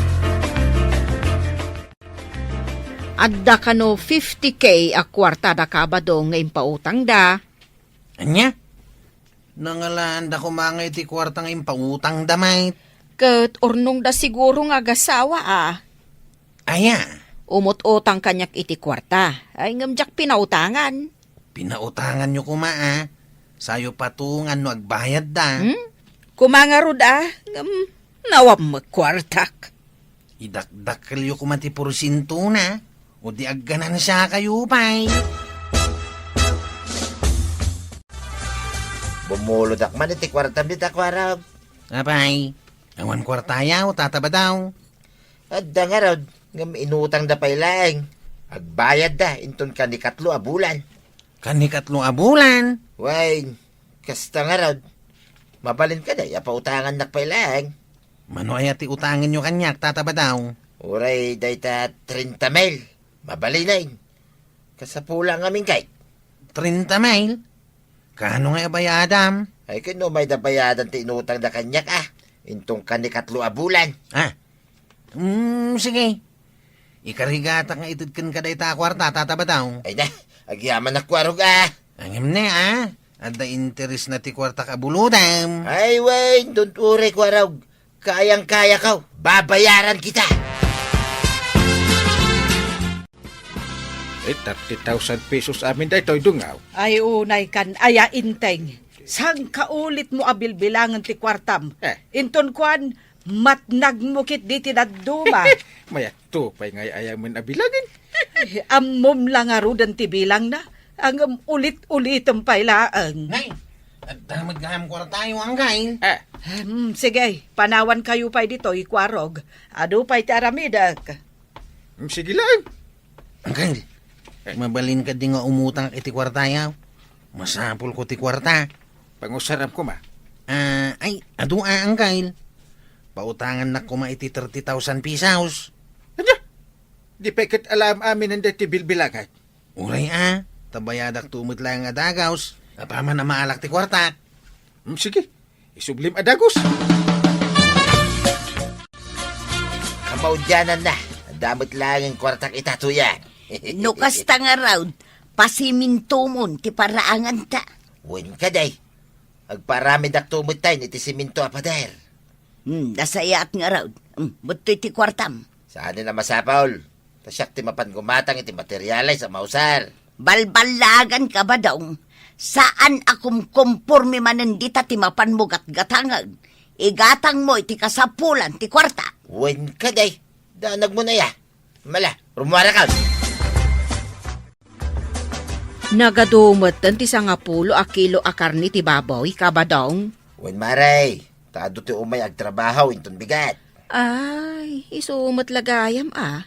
Adda kano fifty K a kuarta da Kabado nga impautangda. Ania? Nangalaanda koma nga iti kuarta nga impautangda met. Ket urnongda siguro nga agasawa a. Aya? Umut-utang kaniak iti kuarta. Ay, ngem diak pinautangan. Pinautanganyo koma a. Sayo patungan no agbayadda. Hmm? Koma ngarud a, ngem nawammek kuartak. Idakdakkelyo koma ti porsientona, o di agganansiakayo pay. Bumulodak man iti kuartam dita, Kuarog. Apay, awan kuartayaw, Tata Badaw? Adda ngarud, ngem inutangda pay laeng. Agbayadda inton kanikatlo a bulan. Kanikatlo a bulan? Wen, kasta ngarud. Mabalin kadi a pautangannak pay laeng? Mano aya ti utangenyo kaniak, Tata Badaw? Uray dayta trenta mil. Mabalinen. Kasapula ngamin kay. Trenta mil? Kaano nga ibayadam? Ay, ket no mayda bayadan ti inutangda kaniak, a. Inton kanikatlo a bulan. Ah. Mm, sige. Ikarigatak nga ited kenka dayta a kuarta, Tata Badaw. Ay na, agyamanak, Kuarog, a. Ngem ne, a. Adda interesna ti kuartak a bulodam. Ay, wen, don't worry, Kuarog. Kayang-kayako. Babayaran kita. Eh, thirty thousand pesos amin daytoy, Dungaw. Ay, unay kan aya, Inteng. Saan ka ulit mo a bilbilangen ti kuartam? Eh. Inton kuan, matnag mo ketdi ti dadduma. Mayat to pay nga ay-ayamen a bilangen. Ay, ammom la ngaruden ti bilangna, ngem ulit-ulitem pay laeng. Nay, adda met gayam kuartayo, Anggail. Eh. Hmm, sige, panawankayo pay ditoy, Kuarog. Adu pay ti aramidek. Hmm, sige laeng. Anggail, eh, mabalin kadi nga umutang iti kuartayo? Masapulko ti kuarta. Pangusaram koma. Ah, ay, adu a, Anggail. Pautangannak koma iti thirty thousand pesos. Ania? Di pay ket alaam-aminen daytoy bilbilangan? Uray a, ta bayadakto met laeng a dagus, apaman a maalak ti kuartak. Hmm, sige. Isublim a dagus. Kamaudiananna, adda met laeng kuartak ita, Tuyang. No kasta ngarud, pasimintomon ti paraanganta. Wen kadi. Agpaaramidakto metten iti semento a pader. Hmm, nasayaat ngarud. Hmm, bettoy ti kuartam. Saanen a masapul. Ta siak ti mapan gumatang iti materiales a mausar. Balballaganka, Badong. Saan a kumkomporme manen dita ti mapanmo gatgatangen. Igatangmo iti kasapulan ti kuarta. Wen kadi, danagmo na ya. Mala, rumuarakon. Nagadu metten ti sangapulo a kilo a karne ti baboy, Kabadong. Wen, Mare, ta adu ti umay agtrabaho inton bigat. Ay, isu met la gayam a.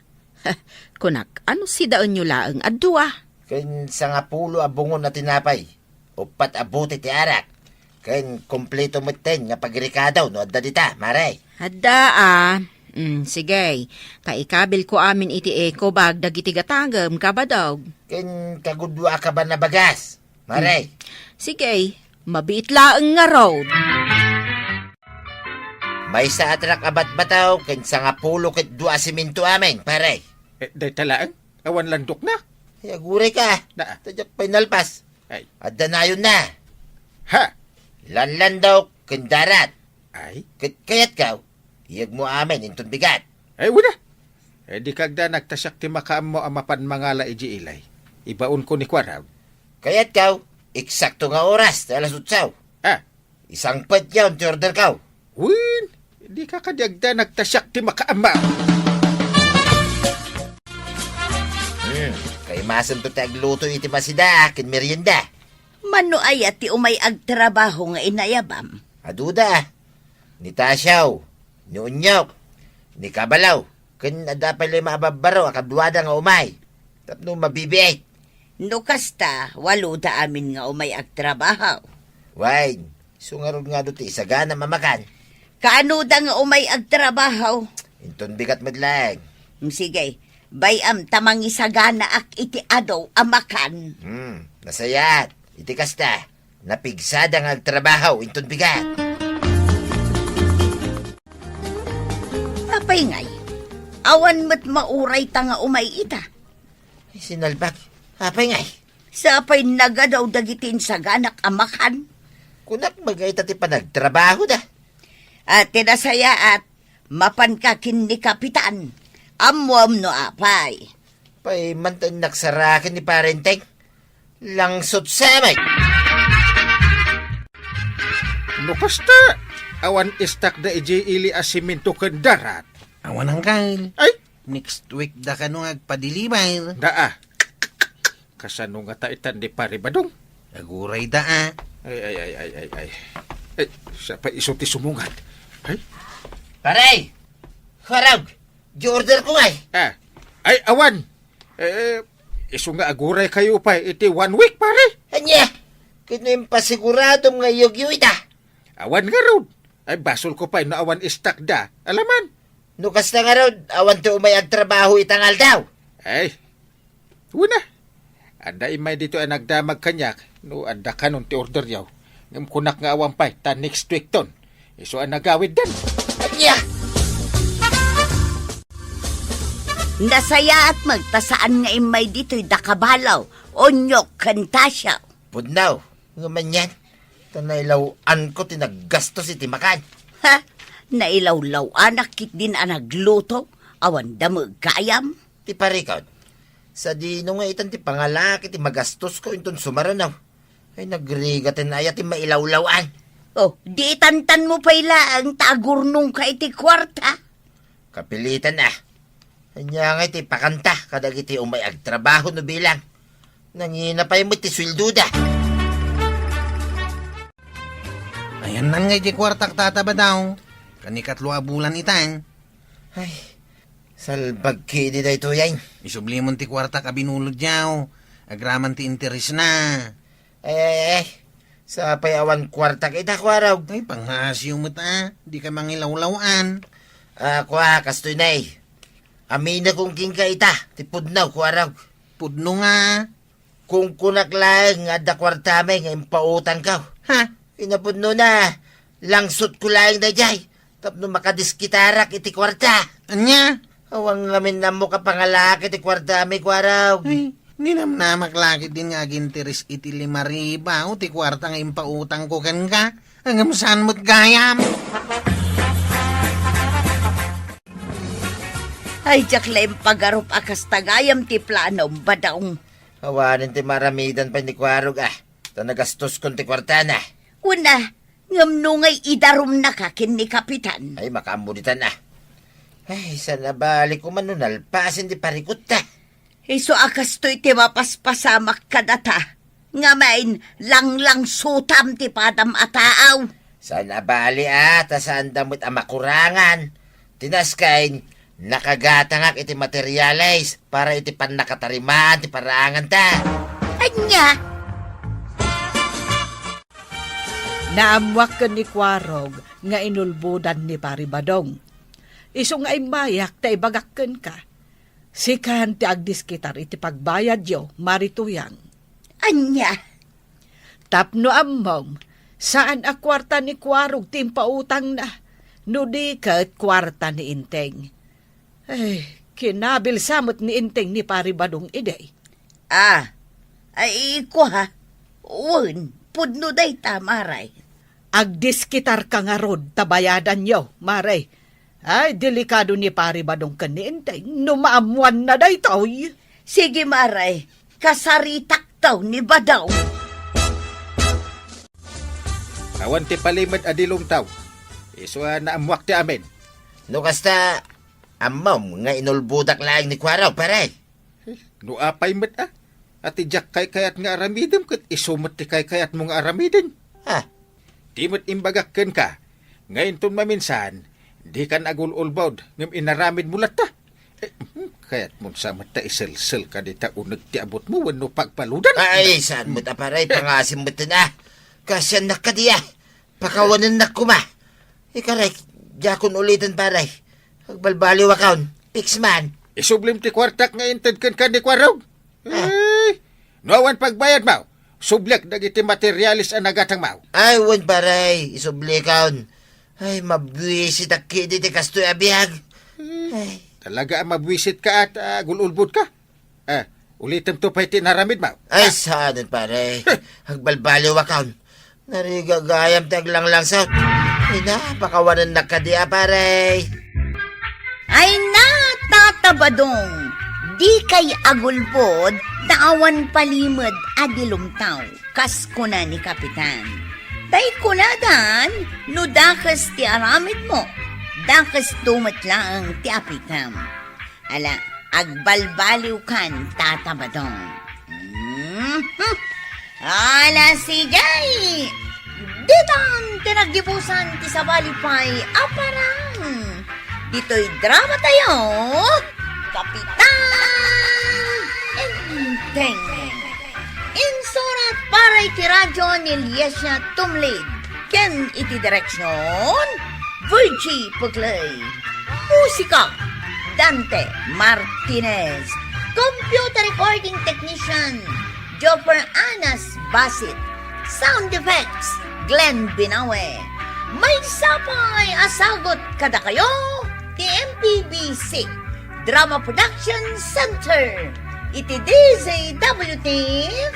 Kunak, ano sidaenyo laeng a dua? Ken sangapulo a bungon a tinapay, uppat a bote ti arak, ken kompleto metten nga pagrikado no adda dita, Mare. Adda a. Mm, sige. Ta ikabilko amin iti eco bag dagiti gatangem, Kabadong. Ken kagudua a kaban a bagas, Mare. Mm. Sige, mabiit laeng ngarud. Maysa a trak a batbataw ken sangapulo ket dua a semento amin, pare. Eh, dayta laeng? Awan landokna? Ay, agurayka. Naa. Ta diak pay nalpas. Ay. Adda nayonna. Ha? Lanlandok ken darat. Ay? Ket kayatko, iyegmo amin inton bigat. Ay, wen a. Eh, dika agdanag ta siak ti makaammo a mapan mangala idiay ili. Ibaonko ni kuarag. Kayatko, eksakto nga oras ti alas otso. Ah. Isangpetyon ti orderko. Wen, dika kadi agdanag ta siak ti makaammo. Hmm, kaimasento ti agluto iti masida ken merienda. Mano aya ti umay agtrabaho nga inayabam? Aduda. Ni Tasio, ni Onyok, ni Kabalaw, ken adda pay la mababbaro a kaduada nga umay tapno mabibiit. No kasta, waloda amin nga umay agtrabaho. Wen, isu ngarud nga adu ti isaganam a makan. Kaanoda nga umay agtrabaho? Inton bigat met laeng. Mm, sige, bay-am ta mangisaganaak iti adu a makan. Hmm, nasayaat. Iti kasta, napigsada nga agtrabaho inton bigat. Apay ngay, awan met maurayta nga umay ita? Ay, sinalbag. Apay ngay? Sapay nagadu dagiti insaganak a makan. Kunak, magayta ti panagtrabahoda. A, ti nasayaat, mapanka ken ni Kapitan. Ammoam no apay. Pay, manten nagsaraken ni Parenteng. Langsot sa met. No kasta, awan istakda idiay ili a semento ken darat. Awan, Angkel. Ay? Next week da kano nga agpadeliver. Daa. Kasano ngata itan ni Pare Badong? Agurayda a. Ay, ay, ay, ay, ay, ay. Ay, siya pa isu ti sumungad. Ay? Pare! Kuarog! Di orderko ngay! Ah. Ay, awan! Eh, isu nga aguraykayo pay iti one week, pare. Ania? Ket no impasiguradom nga iyegyo ita? Awan ngarud. Ay, basolko pay no awan istakda. Alaman. No kasta ngarud, awan ti umay agtrabaho ita nga aldaw. Ay, wen a. Adda immay ditoy a nagdamag kaniak no adda kanon ti orderyo. Ngem kunak nga awan pay ta next weekton. Isu a nagawiddan. Ania? Nasayaat met ta saan nga immay ditoy da Kabalaw, Onyok, ken Tasio. Pudno, ngem anian, ta nailaw-anko ti naggastos iti makan. Ha? Nailawlaw-anak ketdin a nagluto, awan da met gayam? Ti parikot, sadino nga itan ti pangalaak iti magastosko inton sumaruno? Ay, nagrigaten aya ti mailawlaw-an. Oh, di itantanmo pay laeng ta agurnongka iti kuarta? Kapilitan a. Ania ngay ti ipakanta kadagiti umay agtrabaho no bilang? Nangina pay met ti sueldoda. Ayannan ngay ti kuartak, Tata Badong. Kanikatlo a bulan itan. Ay, salbag ketdi daytoy ay. Isublimon ti kuartak a binulodyo. Agraman ti interesna. Ay, ay, ay. Sapay awan kuartak ita, kuarog. Ay, pangngasiw met a. Dika mangilawlaw-an. Ah, kua, kastoy nay. Aminakon kenka ita, ti pudno, kuarog. Pudno nga. Kunkunak laeng nga adda kuartami nga impautangko. Ha? Kinapudnona, langsotko laeng daydiay tapno makadiskitarak iti kuarta. Ania? Awan ngamin ammok a pangalaak iti kuartami, kuarog. Ay, Ninamnamak la ketdin nga aginteres iti lima ribu ti kuarta nga impautangko kenka. Ngem saan met gayam. Ay, diak la impagarup a kasta gayam ti planom, Badong. Awanen ti maaramidan pay ni Kuarog, a. Ta nagastoskon ti kuartana. Wen a, ngem no ngay idarumnaka ken ni Kapitan? Ay, makaammo ditan, a. Ay, saan a bali koma no nalpasen ti parikutta. Isu a kastoy ti mapaspasamak kadata. Ngamin, langlangsutam ti padam a taaw. Saan a bali, a, ta saanda met a makurangan. Ti naskay, nakagatangak iti materyales para iti pannakatarimaan ti paraanganta. Ania? Naammoak ken ni Kuarog nga inulbodan ni Pari Badong. Isu nga immayak ta ibagak kenka. Sikan ti agdiskitar iti pagbayadyo, Mari Tuyang. Ania? Tapno ammom, saan a kuarta ni Kuarog ti impautangna, no di ket kuarta ni Enteng. Ay, kinabilsa met ni Enteng ni Pari Badong idi. Ah, ay, kua, wen, pudno dayta, Mare. Agdiskitarka ngarud ta bayadanyo, Mare. Ay, delikado ni Pari Badong ken ni Enteng no maammoanna daytoy. Sige, Mare, kasaritakto ni Badong. Awan ti palimed a dilumtaw. Isu a naammoak ti amin. No kasta, ammom nga inulbodak laeng ni Kuarog, pare. No apay met a, a ti diak kaykayat nga aramidem ket isu met ti kaykayatmo nga aramiden. Ha? Di met imbagak kenka, nga inton maminsan, dika agul-ulbod ngem inaramidmo latta. Eh, hmm, kayatmon sa met ta iselselka dita uneg ti abutmo wenno pagbaludan? Ay, saan met a, pare, pangasim met a. Kasiannak kadi a. Pakawanennak koma. Ikarik, diakon uliten, pare. Agbalbaliwakon. Fix man. Isublim ti kuartak nga inted kenka ni Kuarog. Ah. Eh, no awan pagbayadmo, subliak dagiti materialis a nagatangmo. Ay, wen, pare, isublikon. Ay, mabuisitak kidi ti kastoy a biag. Eh, ay. Talaga a mabuisitka at, ah, agul-ulbodka. Eh, ulitemto pay ti inaramidmo. Ay, saanen, pare. Agbalbaliwakon. Narigat gayam ti aglanglangsot. Ay na, pakawanennak kadi a, pare. Ay na, Tata Badong, dikay agulbod ta awan palimed a dilumtaw, kas kuna ni Kapitan. Tay kunadan, no dakes ti aramidmo, dakesto met laeng ti apitem. Ala, agbalbaliwkan, Tata Badong. Mhm. Ala, sige! Ditan ti naggibusan ti sabali pay a parang. Ditoy drama tayo, Kapitan Enteng. Insurat para iti radyo ni Liesia Tumlid ken iti direksyon, Virgie Puglay. Musika, Dante Martinez. Computer recording technician, Joffer Anas Basit. Sound effects, Glenn Binawe. Maysa pay a sagut kadakayo ti M P B C Drama Production Center iti D Z W T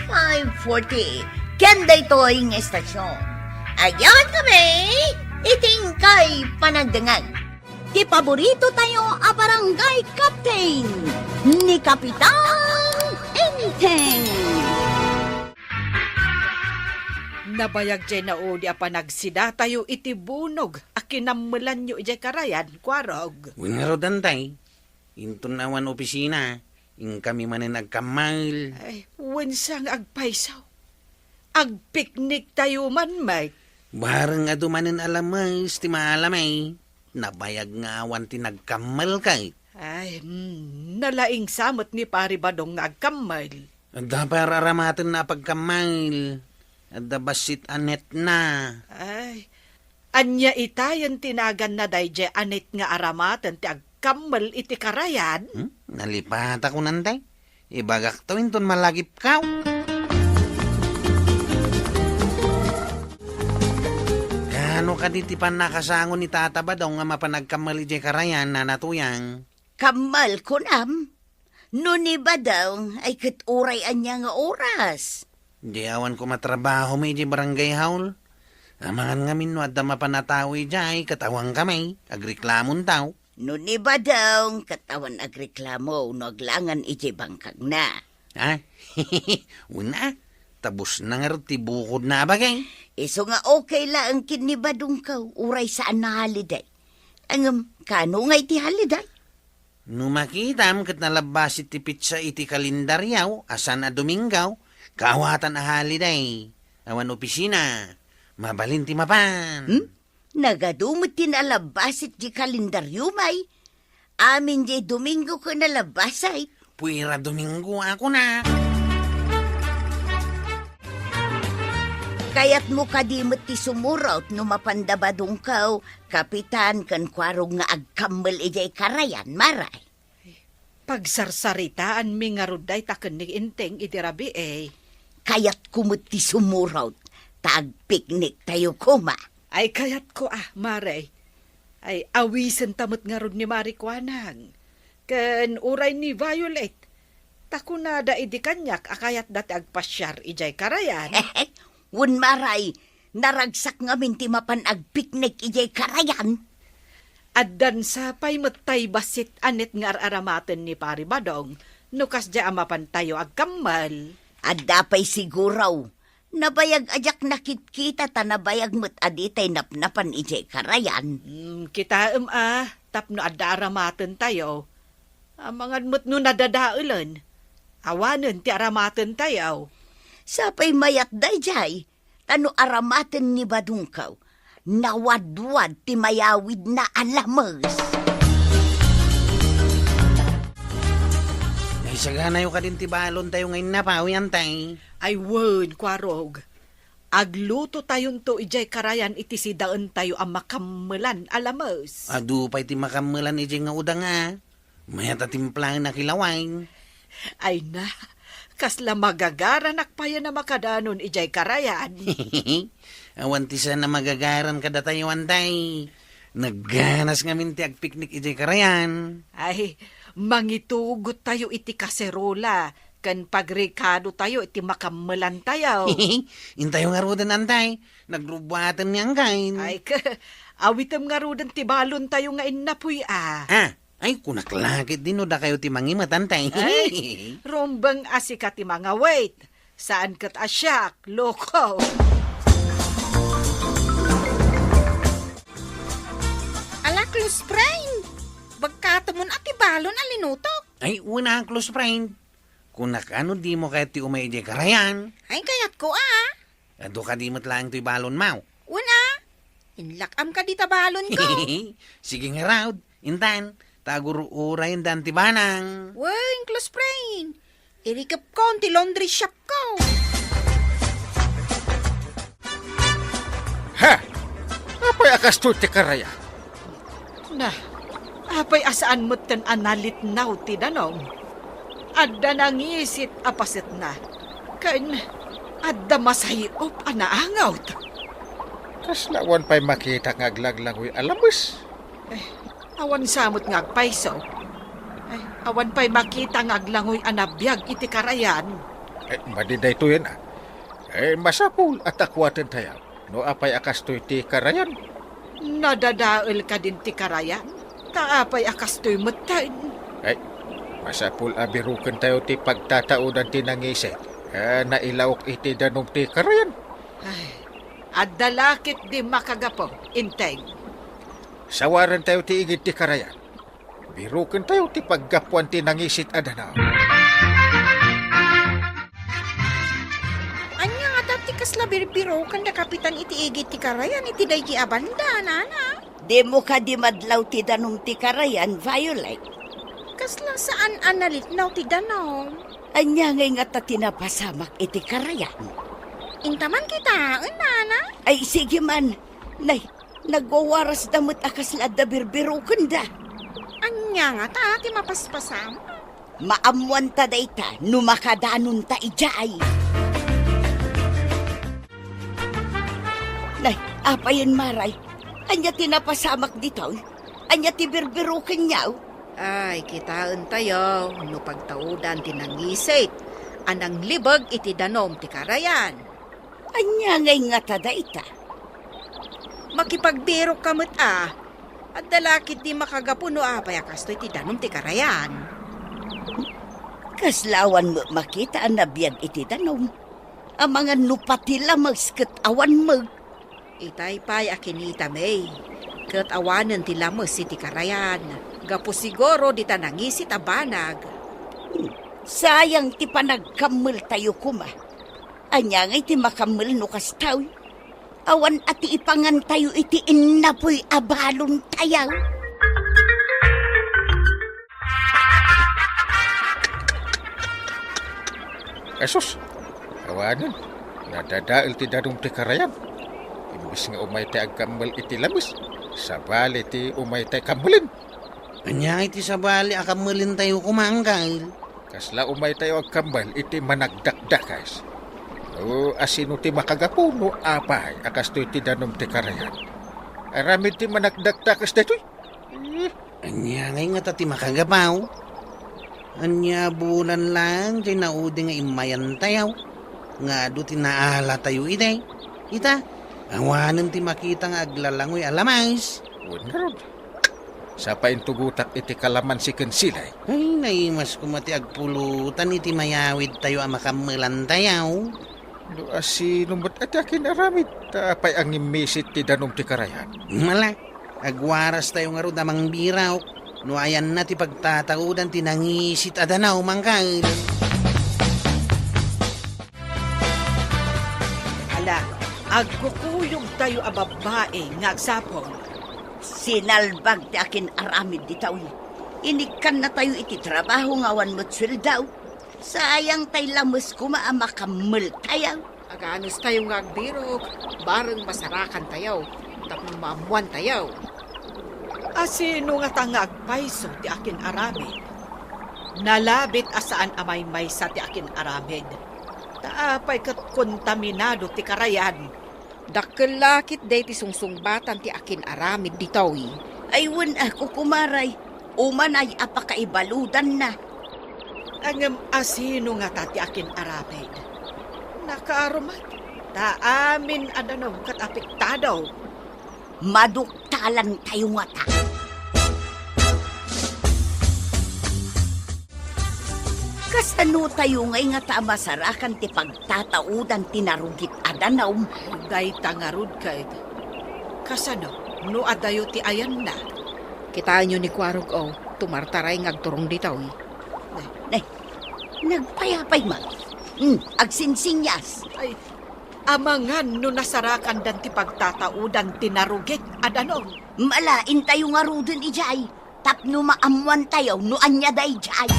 five forty. Ken daytoy nga istasyon, agyaman kami iti inkay panagdengngeg. Ti paborito tayo a barangay captain, ni Kapitan Enteng. Nabayag jay naudi a panagsida tayo iti bunog a kinammelanyo idiay karayan, Kuarog. Wen ngarud, Antay, inton awan opisina, inkami manen agkammael. Ay, wen sa nga agpayso. Agpiknik tayo man, Mike. Bareng adu manen a lames ti maalamay. Nabayag nga awan ti nagkammael kay. Ay, hmm, nalaing sa met ni Pari Badong nga agkammael. Adda pay aramatenna a pagkammael. Adda bassit a netna. Ay, ania itayen ti naganna daydiay a net nga aramaten ti agkammael iti karayan? Hmm? Nalipatako, Antay. Ibagakto inton malagipkaw. Kaano kadi ti pannakasango ni Tata Badong nga mapan agkammael idiay karayan, Nana Tuyang? Kammael, kunam? No ni Badong, ay ket uray ania nga oras? Di awan koma trabaho met idiay barangay hall. Amangan ngamin no adda mapan a tao idiay, ket awan kami, agreklamontaw. No ni Badong, ket awan agreklamo no aglangan idiay bangkagna. Ha? Wen a, tabusna ngarud ti bukodna a bagay. Isu nga okay laeng ken ni Badongko, uray saan a holiday. Ngem, kaano ngay ti holiday? No makitam ket nalabbas iti petsa iti kalendaryo a saan a Domingo, kaawatan a holiday. Awan opisina. Mabalin ti mapan. Hmm? Nagadu met ti nalabbas iti kalendaryo, may. Amin diay Domingo ket nalabbas, ay. Puera Domingo a kunak. Kayatmo kadi met ti sumurot no mapan da Badongko, Kapitan ken Kuarog nga agkammel idiay karayan, Maray? Pagsarsaritaanmi ngarud dayta ken ni Enteng idi rabii. Kayatko met ti sumurot, ta agpikniktayo koma. Ay, kayatko a, Maray. Ay, awisenta met ngarud ni Mari Kuanang. Ken uray ni Violet. Ta kunada idi kaniak a kayatda ti agpasiar idiay karayan. Wen, Maray, naragsak ngamin ti mapan agpiknik idiay karayan. Addan sapay met tay bassit a net nga ar-aramaten ni Pari Badong no kasdiay a mapantayo agkammel. Adda pay siguro. Nabayag a diak nakitkita ta nabayag met a ditay napnapan idiay karayan. Hmm, kitaem a, tapno adda aramatentayo. Amangan met no nadadaelen. Awanen ti aramatentayo. Sapay mayat daydiay, ta no aramaten ni Badongko, nawadwad ti mayawidna a lames. Naisaganayo kadin ti balontayo nga innapaw, Enteng? Ay wen, Kuarog. Aglutotayonto idiay karayan iti sidaentayo a makammelan a lames. Adu pay ti makammelan idiay nga udang a. Mayat a timplaen a kilaweng. Ay na, kasla magagaranak payen a makadanon idiay karayan. Awan ti saan a magagaran kadatayo, Enteng. Nagganas ngamin ti agpiknik idiay karayan. Ay, mangitugottayo iti kaserola ken pagrikadotayo iti makammelantayo. Intayo ngaruden, Enteng. Nagrubbuaten ni Anggain. Ay, ka, awitem ngaruden ti balontayo nga innapoy a. Ah, ay, kunak la ketdi no dakayo ti mangimet, Enteng. Ay, rumbeng a sika ti mangawit. Saan ket a siak, loko. Ala, close friend! Bagkatemon a ti balon a linutok. Ay, wen a, close friend. Kunak a no dimo kayat ti umay idiay karayan. Ay, kayatko a. Adu kadi met laeng toy balonmo? Wen a. Inlak-am kadi ta balonko. Sige ngarud, Enteng, ta agur-urayenda ti banang. Wen, close friend. Irikepkon ti laundry shopko. Ha! Apay a kastoy ti karayan? Na, apay a saan metten a nalitnaw ti danum? Adda nangisit a pasetna, ken adda masay-op a naangot. Kasla awan pay makita nga aglanglangoy a lames? Eh, awan sa met nga agpayso. Eh, awan pay makita nga aglangoy a nabiag iti karayan. Eh, madi daytoyen a. Eh, masapul a takuatentayo no apay a kastoy ti karayan. Nadadael kadin ti karayan, ta apay a kastoy metten? Ay, masapul a birukentayo ti pagtataudan ti nangisit a nailaok iti danum ti karayan. Ay, adda la ketdi makagapu, Enteng. Sawarentayo ti igid ti karayan. Birukentayo ti paggapuan ti nangisit a danum. Ania ngata ti kasla birbiruken da Kapitan iti igid ti karayan iti daydi a banda, nana? Dimo kadi madlaw ti danum ti karayan, Violet? Kasla saan a nalitnaw ti danum. Ania ngay ngata ti napasamak iti karayan? Inta man kitaen, nana? Ay, sige man. Nay, nagwawarasda met a kasla adda birbirukenda. Ania ngata ti mapaspasamak? Maammoanta dayta no makadanonta idiay. Nay, apayen, Maray? Ania ti napasamak ditoy? Ania ti birbirukenyo? Ay, kitaentayo no pagtaudan ti nangisit a nanglibeg iti danum ti karayan. Ania ngay ngata dayta? Makipagbirokka met a, adda la ketdi makagapu no apay a kastoy ti danum ti karayan. Kasla awan met makita a nabiag iti danum. Amangan no pati lames ket awan met. Itay pay a kinitami, ket awanen ti lames iti karayan, gapu siguro dita nangisit a banag. Sayang ti panagkammeltayo koma. Ania ngay ti makammel no kastoy? Awan a ti ipangantayo iti innapuy a balontayo. Asus, awanen, nadadael ti danum ti karayan. Imbes nga umaytay agkammel iti lames, sabali ti umaytay kammelen. Ania iti sabali a kammelentayo koma, Angkel? Kasla umaytayo agkammel iti managdakdakes. O, asino ti makagapu no apay a kastoy ti danum ti karayan? Aramid ti managdakdakes daytoy? Eh, Ania ngay ngata ti makagapu? Ania bulan laeng ti naudi nga immayantayo nga adu ti naalatayo idi? Ita, awanen ti makita nga aglalangoy a lames. Wen ngarud, sapa intugotak iti kalamansi ken silay. Ay, naimas koma ti agpulutan iti mayawidtayo a makammelantayo. No asino met a ti akin-aramid, ta apay a ngimmisit ti danum ti karayan? Mala, agwarastayo ngarud a mangbirok no ayanna ti pagtataudan ti nangisit a danum, Angkel. Hala, agkukuyogtayo a babbai nga agsapul. Sinalbag ti akin-aramid ditoy. Inikkannatayo iti trabaho nga awan met sueldo. Sayang tay lames koma a makammeltayo. Aganustayo nga agbirok, bareng masarakantayo tapno maammoantayo. Asino ngata nga agpayso ti akin-aramid? Nalabit a saan a maymaysa ti akin-aramid. Ta apay ket kontaminado ti karayan? Dakkel la ketdi ti sungsungbatan ti akin-aramid ditoy. Ay, wen a, kukumaray, umanay a pakaibaludanna. Ngem asino ngata ti akin-aramid? Nakaaro met, ta amin a danum ket apektado. Maduktalantayo ngata. Kasanotayo ngay ngata a masarakan ti pagtataudan ti narugit a danum? Dayta ngarud ket, kasano no adayo ti ayanna? Kitaenyo ni Kuarog, o, tumartaray nga agturong ditoy. Ne, nagpayapay met. Hmm, agsinsingias. Ay, amangan no nasarakandan ti pagtataudan ti narugit a danum. Mala, intayo ngaruden idiay. Tapno maammoantayo no ania daydiay.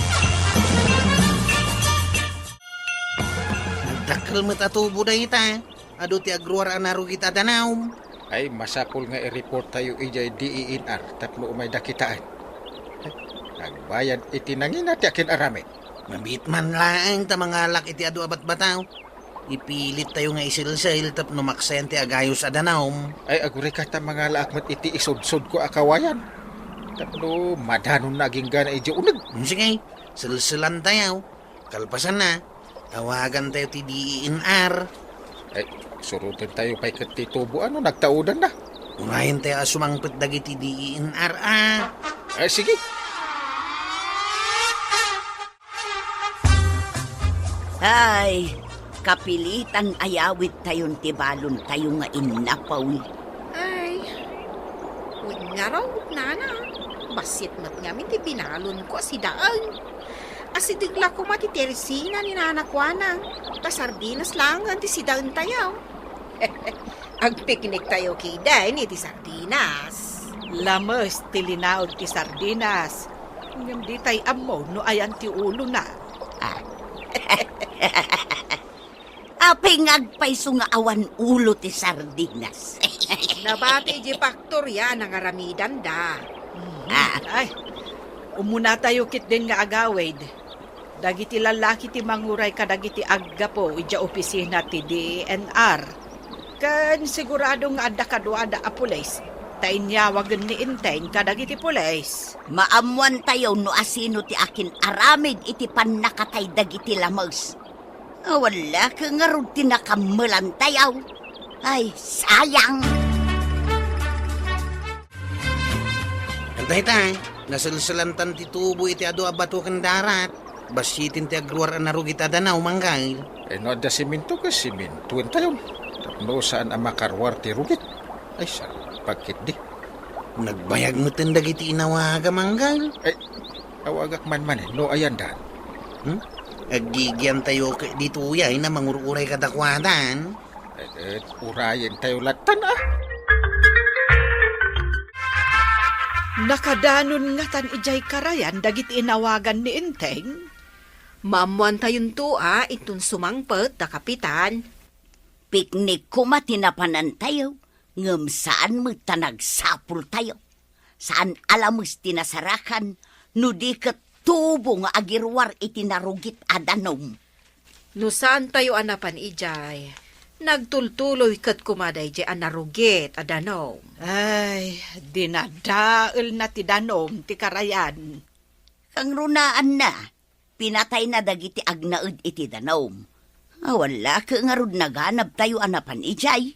Nagdakkel met a tubo dayta. Adu ti agruar a narugit a danum. Ay, masapul nga i-report tayo idiay D E N R tapno umayda kitaen. Agbayad iti nangina ti akin-aramid. Mabiit man laeng ta mangalak iti adu a batbataw. Ipilit tayo nga isilsil tapno maksayan ti agayos a danum. Ay, agurika ta mangalaak met iti isudsodko a kawayan. Tapno madanonna agingga idiay uneg. Hmm, sige, silsilan tayo. Kalpasanna, tawagan tayo ti D E N R. Ay, suroten tayo pay ket ti tubo a no nagtaudanna. Unayen tayo a sumangpet dagiti D E N R, a. Ay, sige. Ay, kapilitan a yawidtayon ti balontayo nga innapuy. Ay, wen ngarud, nana. Bassit met ngamin ti binalonko a sidaen. Asideg la koma ti tersina ni nana kuana. Ta sardinas laengen ti sidaentayo. Agpiknik tayo kiden iti sardinas. Lames ti linaed ti sardinas. Ngem ditay ammo no ayan ti ulona. Ah. Apay nga agpayso nga awan ulo ti sardinas? Nabati idiay faktoria a nangaramidanda. Mhm. Ah. Ay, umunatayo ketdin nga agawid. Dagiti lallaki ti manguray kadagiti aggapu idiay opisina ti D E N R. Ken sigurado nga adda kaduada a pulis. Ta inyawagen ni Enteng kadagiti pulis. Maammoantayo no asino ti akin-aramid iti pannakatay dagiti lames. Awan la ket ngarud ti nakammelantayo. Ay, sayang! Dayta, naselselantan ti tubo iti adu a bato ken darat. Bassieten ti agruar a narugit a danaw, Manggail. Eh, no adda semento ket sementoentayon. Tapno saan a makaruar ti rugit. Ay, salpag ketdi. Nagbayag metten dagiti inawaga, Manggail. Ay, awagak man manen, no ayandan. Hmm? Aggigiantayo ket ditoy, ay, na mangur-uray kadakuadan. Eh, eh, urayentayo lattan, a. Nakadanon ngatan idiay karayan dagiti inawagan ni Enteng. Maammoantayonto, a, inton sumangpet da Kapitan. Piknik koma ti napanantayo, ngem saan met ta nagsapultayo. Saan a lames ti nasarakan, no di ket tubo nga agiruar iti narugit a danum. No saantayo a napan idiay, nagtultuloy ket koma daydiay a narugit a danum. Ay, dinadaelna ti danum ti karayan. Kangrunaanna, pinatayna dagiti agnaed iti danum. Awan la ket ngarud naganabtayo a napan idiay.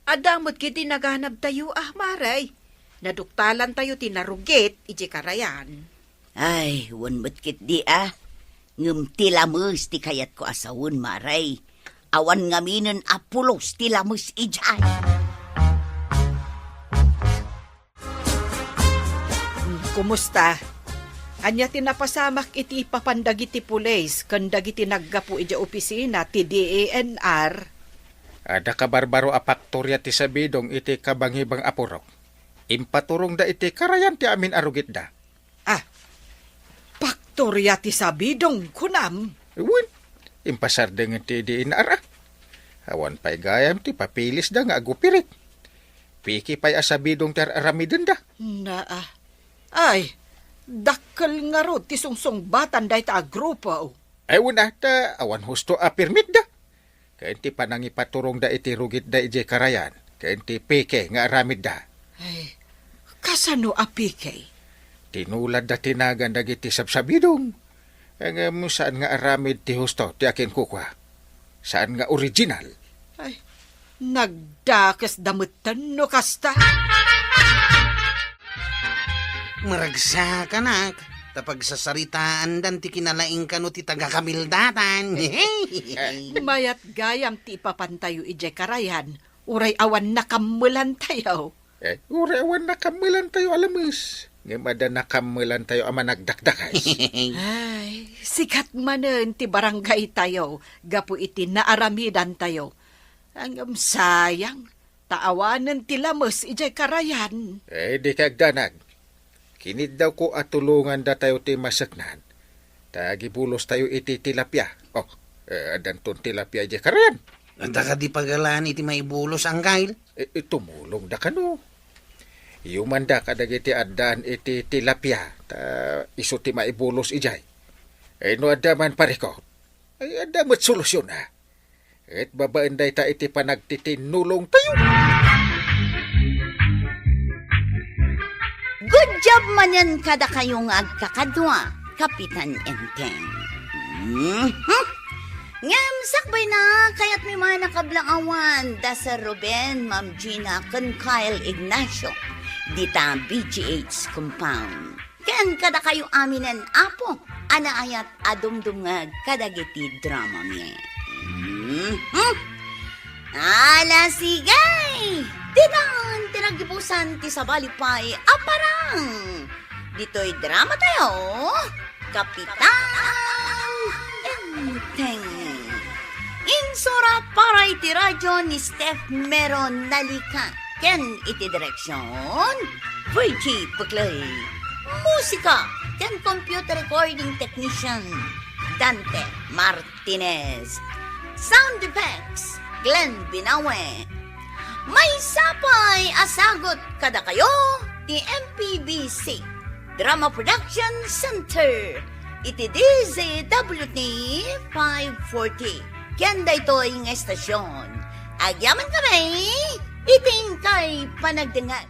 Adda met ketdi naganabtayo, a, Mare. Naduktalantayo ti narugit idiay karayan. Ay, wen met ketdi, a. Ngem ti lames ti kayatko a sawen, Mare. Awan ngaminen a pulos ti lames idiay. Hmm, kumusta? Ania ti napasamak iti ipapan dagiti pulis ken dagiti naggapu idiay opisina ti D E N R? Adda kabarbaro a paktoria ti sabidong iti kabangibang a purok. Impaturongda iti karayan ti amin a rugitda. Ah, paktoria ti sabidong, kunam? Wen, impasardengen ti D E N R, a. Awan pay gayam ti papilisda nga agupirit. Peke pay a sabidong ti ar-aramidenda. Naa. Ay, dakkel ngarud ti sungsungbatan dayta a grupo. Ay, wen a, ta awan husto a permitda. Ken ti panangipaturongda iti rugitda idiay karayan, ken ti peke nga aramidda. Ay, kasano a peke? Tinuladda ti nagan dagiti sabsabidong. Ngem saan nga aramid ti husto ti akinkukua. Saan nga original. Ay, nagdakesda metten no kasta. Maragsakanak, ta pagsasaritaandan ti kinalaing kano ti taga-Kamildatan. Mayat gayam ti ipapantayo idiay karayan, uray awan nakammelantayo. Eh, uray awan nakammelantayo a lames, ngem adda nakammelantayo a managdakdakas. Ay, sikat manen ti barangaytayo gapu iti naaramidantayo. Ngem sayang, ta awanen ti lames idiay karayan. Eh, di kagdanag. Kiniddawko a tulongandatayo ti maseknan. Ta agibulostayo iti tilapia. Oh, eh, addanton tilapia idiay karayan. Adda kadi pagalaan iti maibulos, Anggail? Eh, eh, tumulongda kano. Iyumanda kadagiti addaan iti tilapia, ta isu ti maibulos idiay. Eh, no adda man, pareko, ay adda met solusyon, a. Ket babaen dayta iti panagtitinnulongtayo. Good job manen kadakayo nga agkakadua, Kapitan Enteng. Mhm. Ngem sakbayna, kayatmi man a kablaawan da Sir Ruben, Ma'am Gina, ken Kyle Ignacio, dita B G H compound. Ken kadakayo aminen, Apo, a naayat a dumdumngeg kadagiti dramami. Mhm. Ala, sige! Ditan ti naggibusan ti sabali pay a parang. Ditoy dramatayo, Kapitan Enteng. Insura para iti radyo ni Steph Meron Nalika. Ken iti direksion, Virgie Puclay. Musika ken computer recording technician, Dante Martinez. Sound effects, Glenn Binawe. Maysa pay a sagut kadakayo ti M P B C Drama Production Center iti D Z W T five forty. Ken daytoy nga estasion, agyamankami iti inkay panagdengngeg.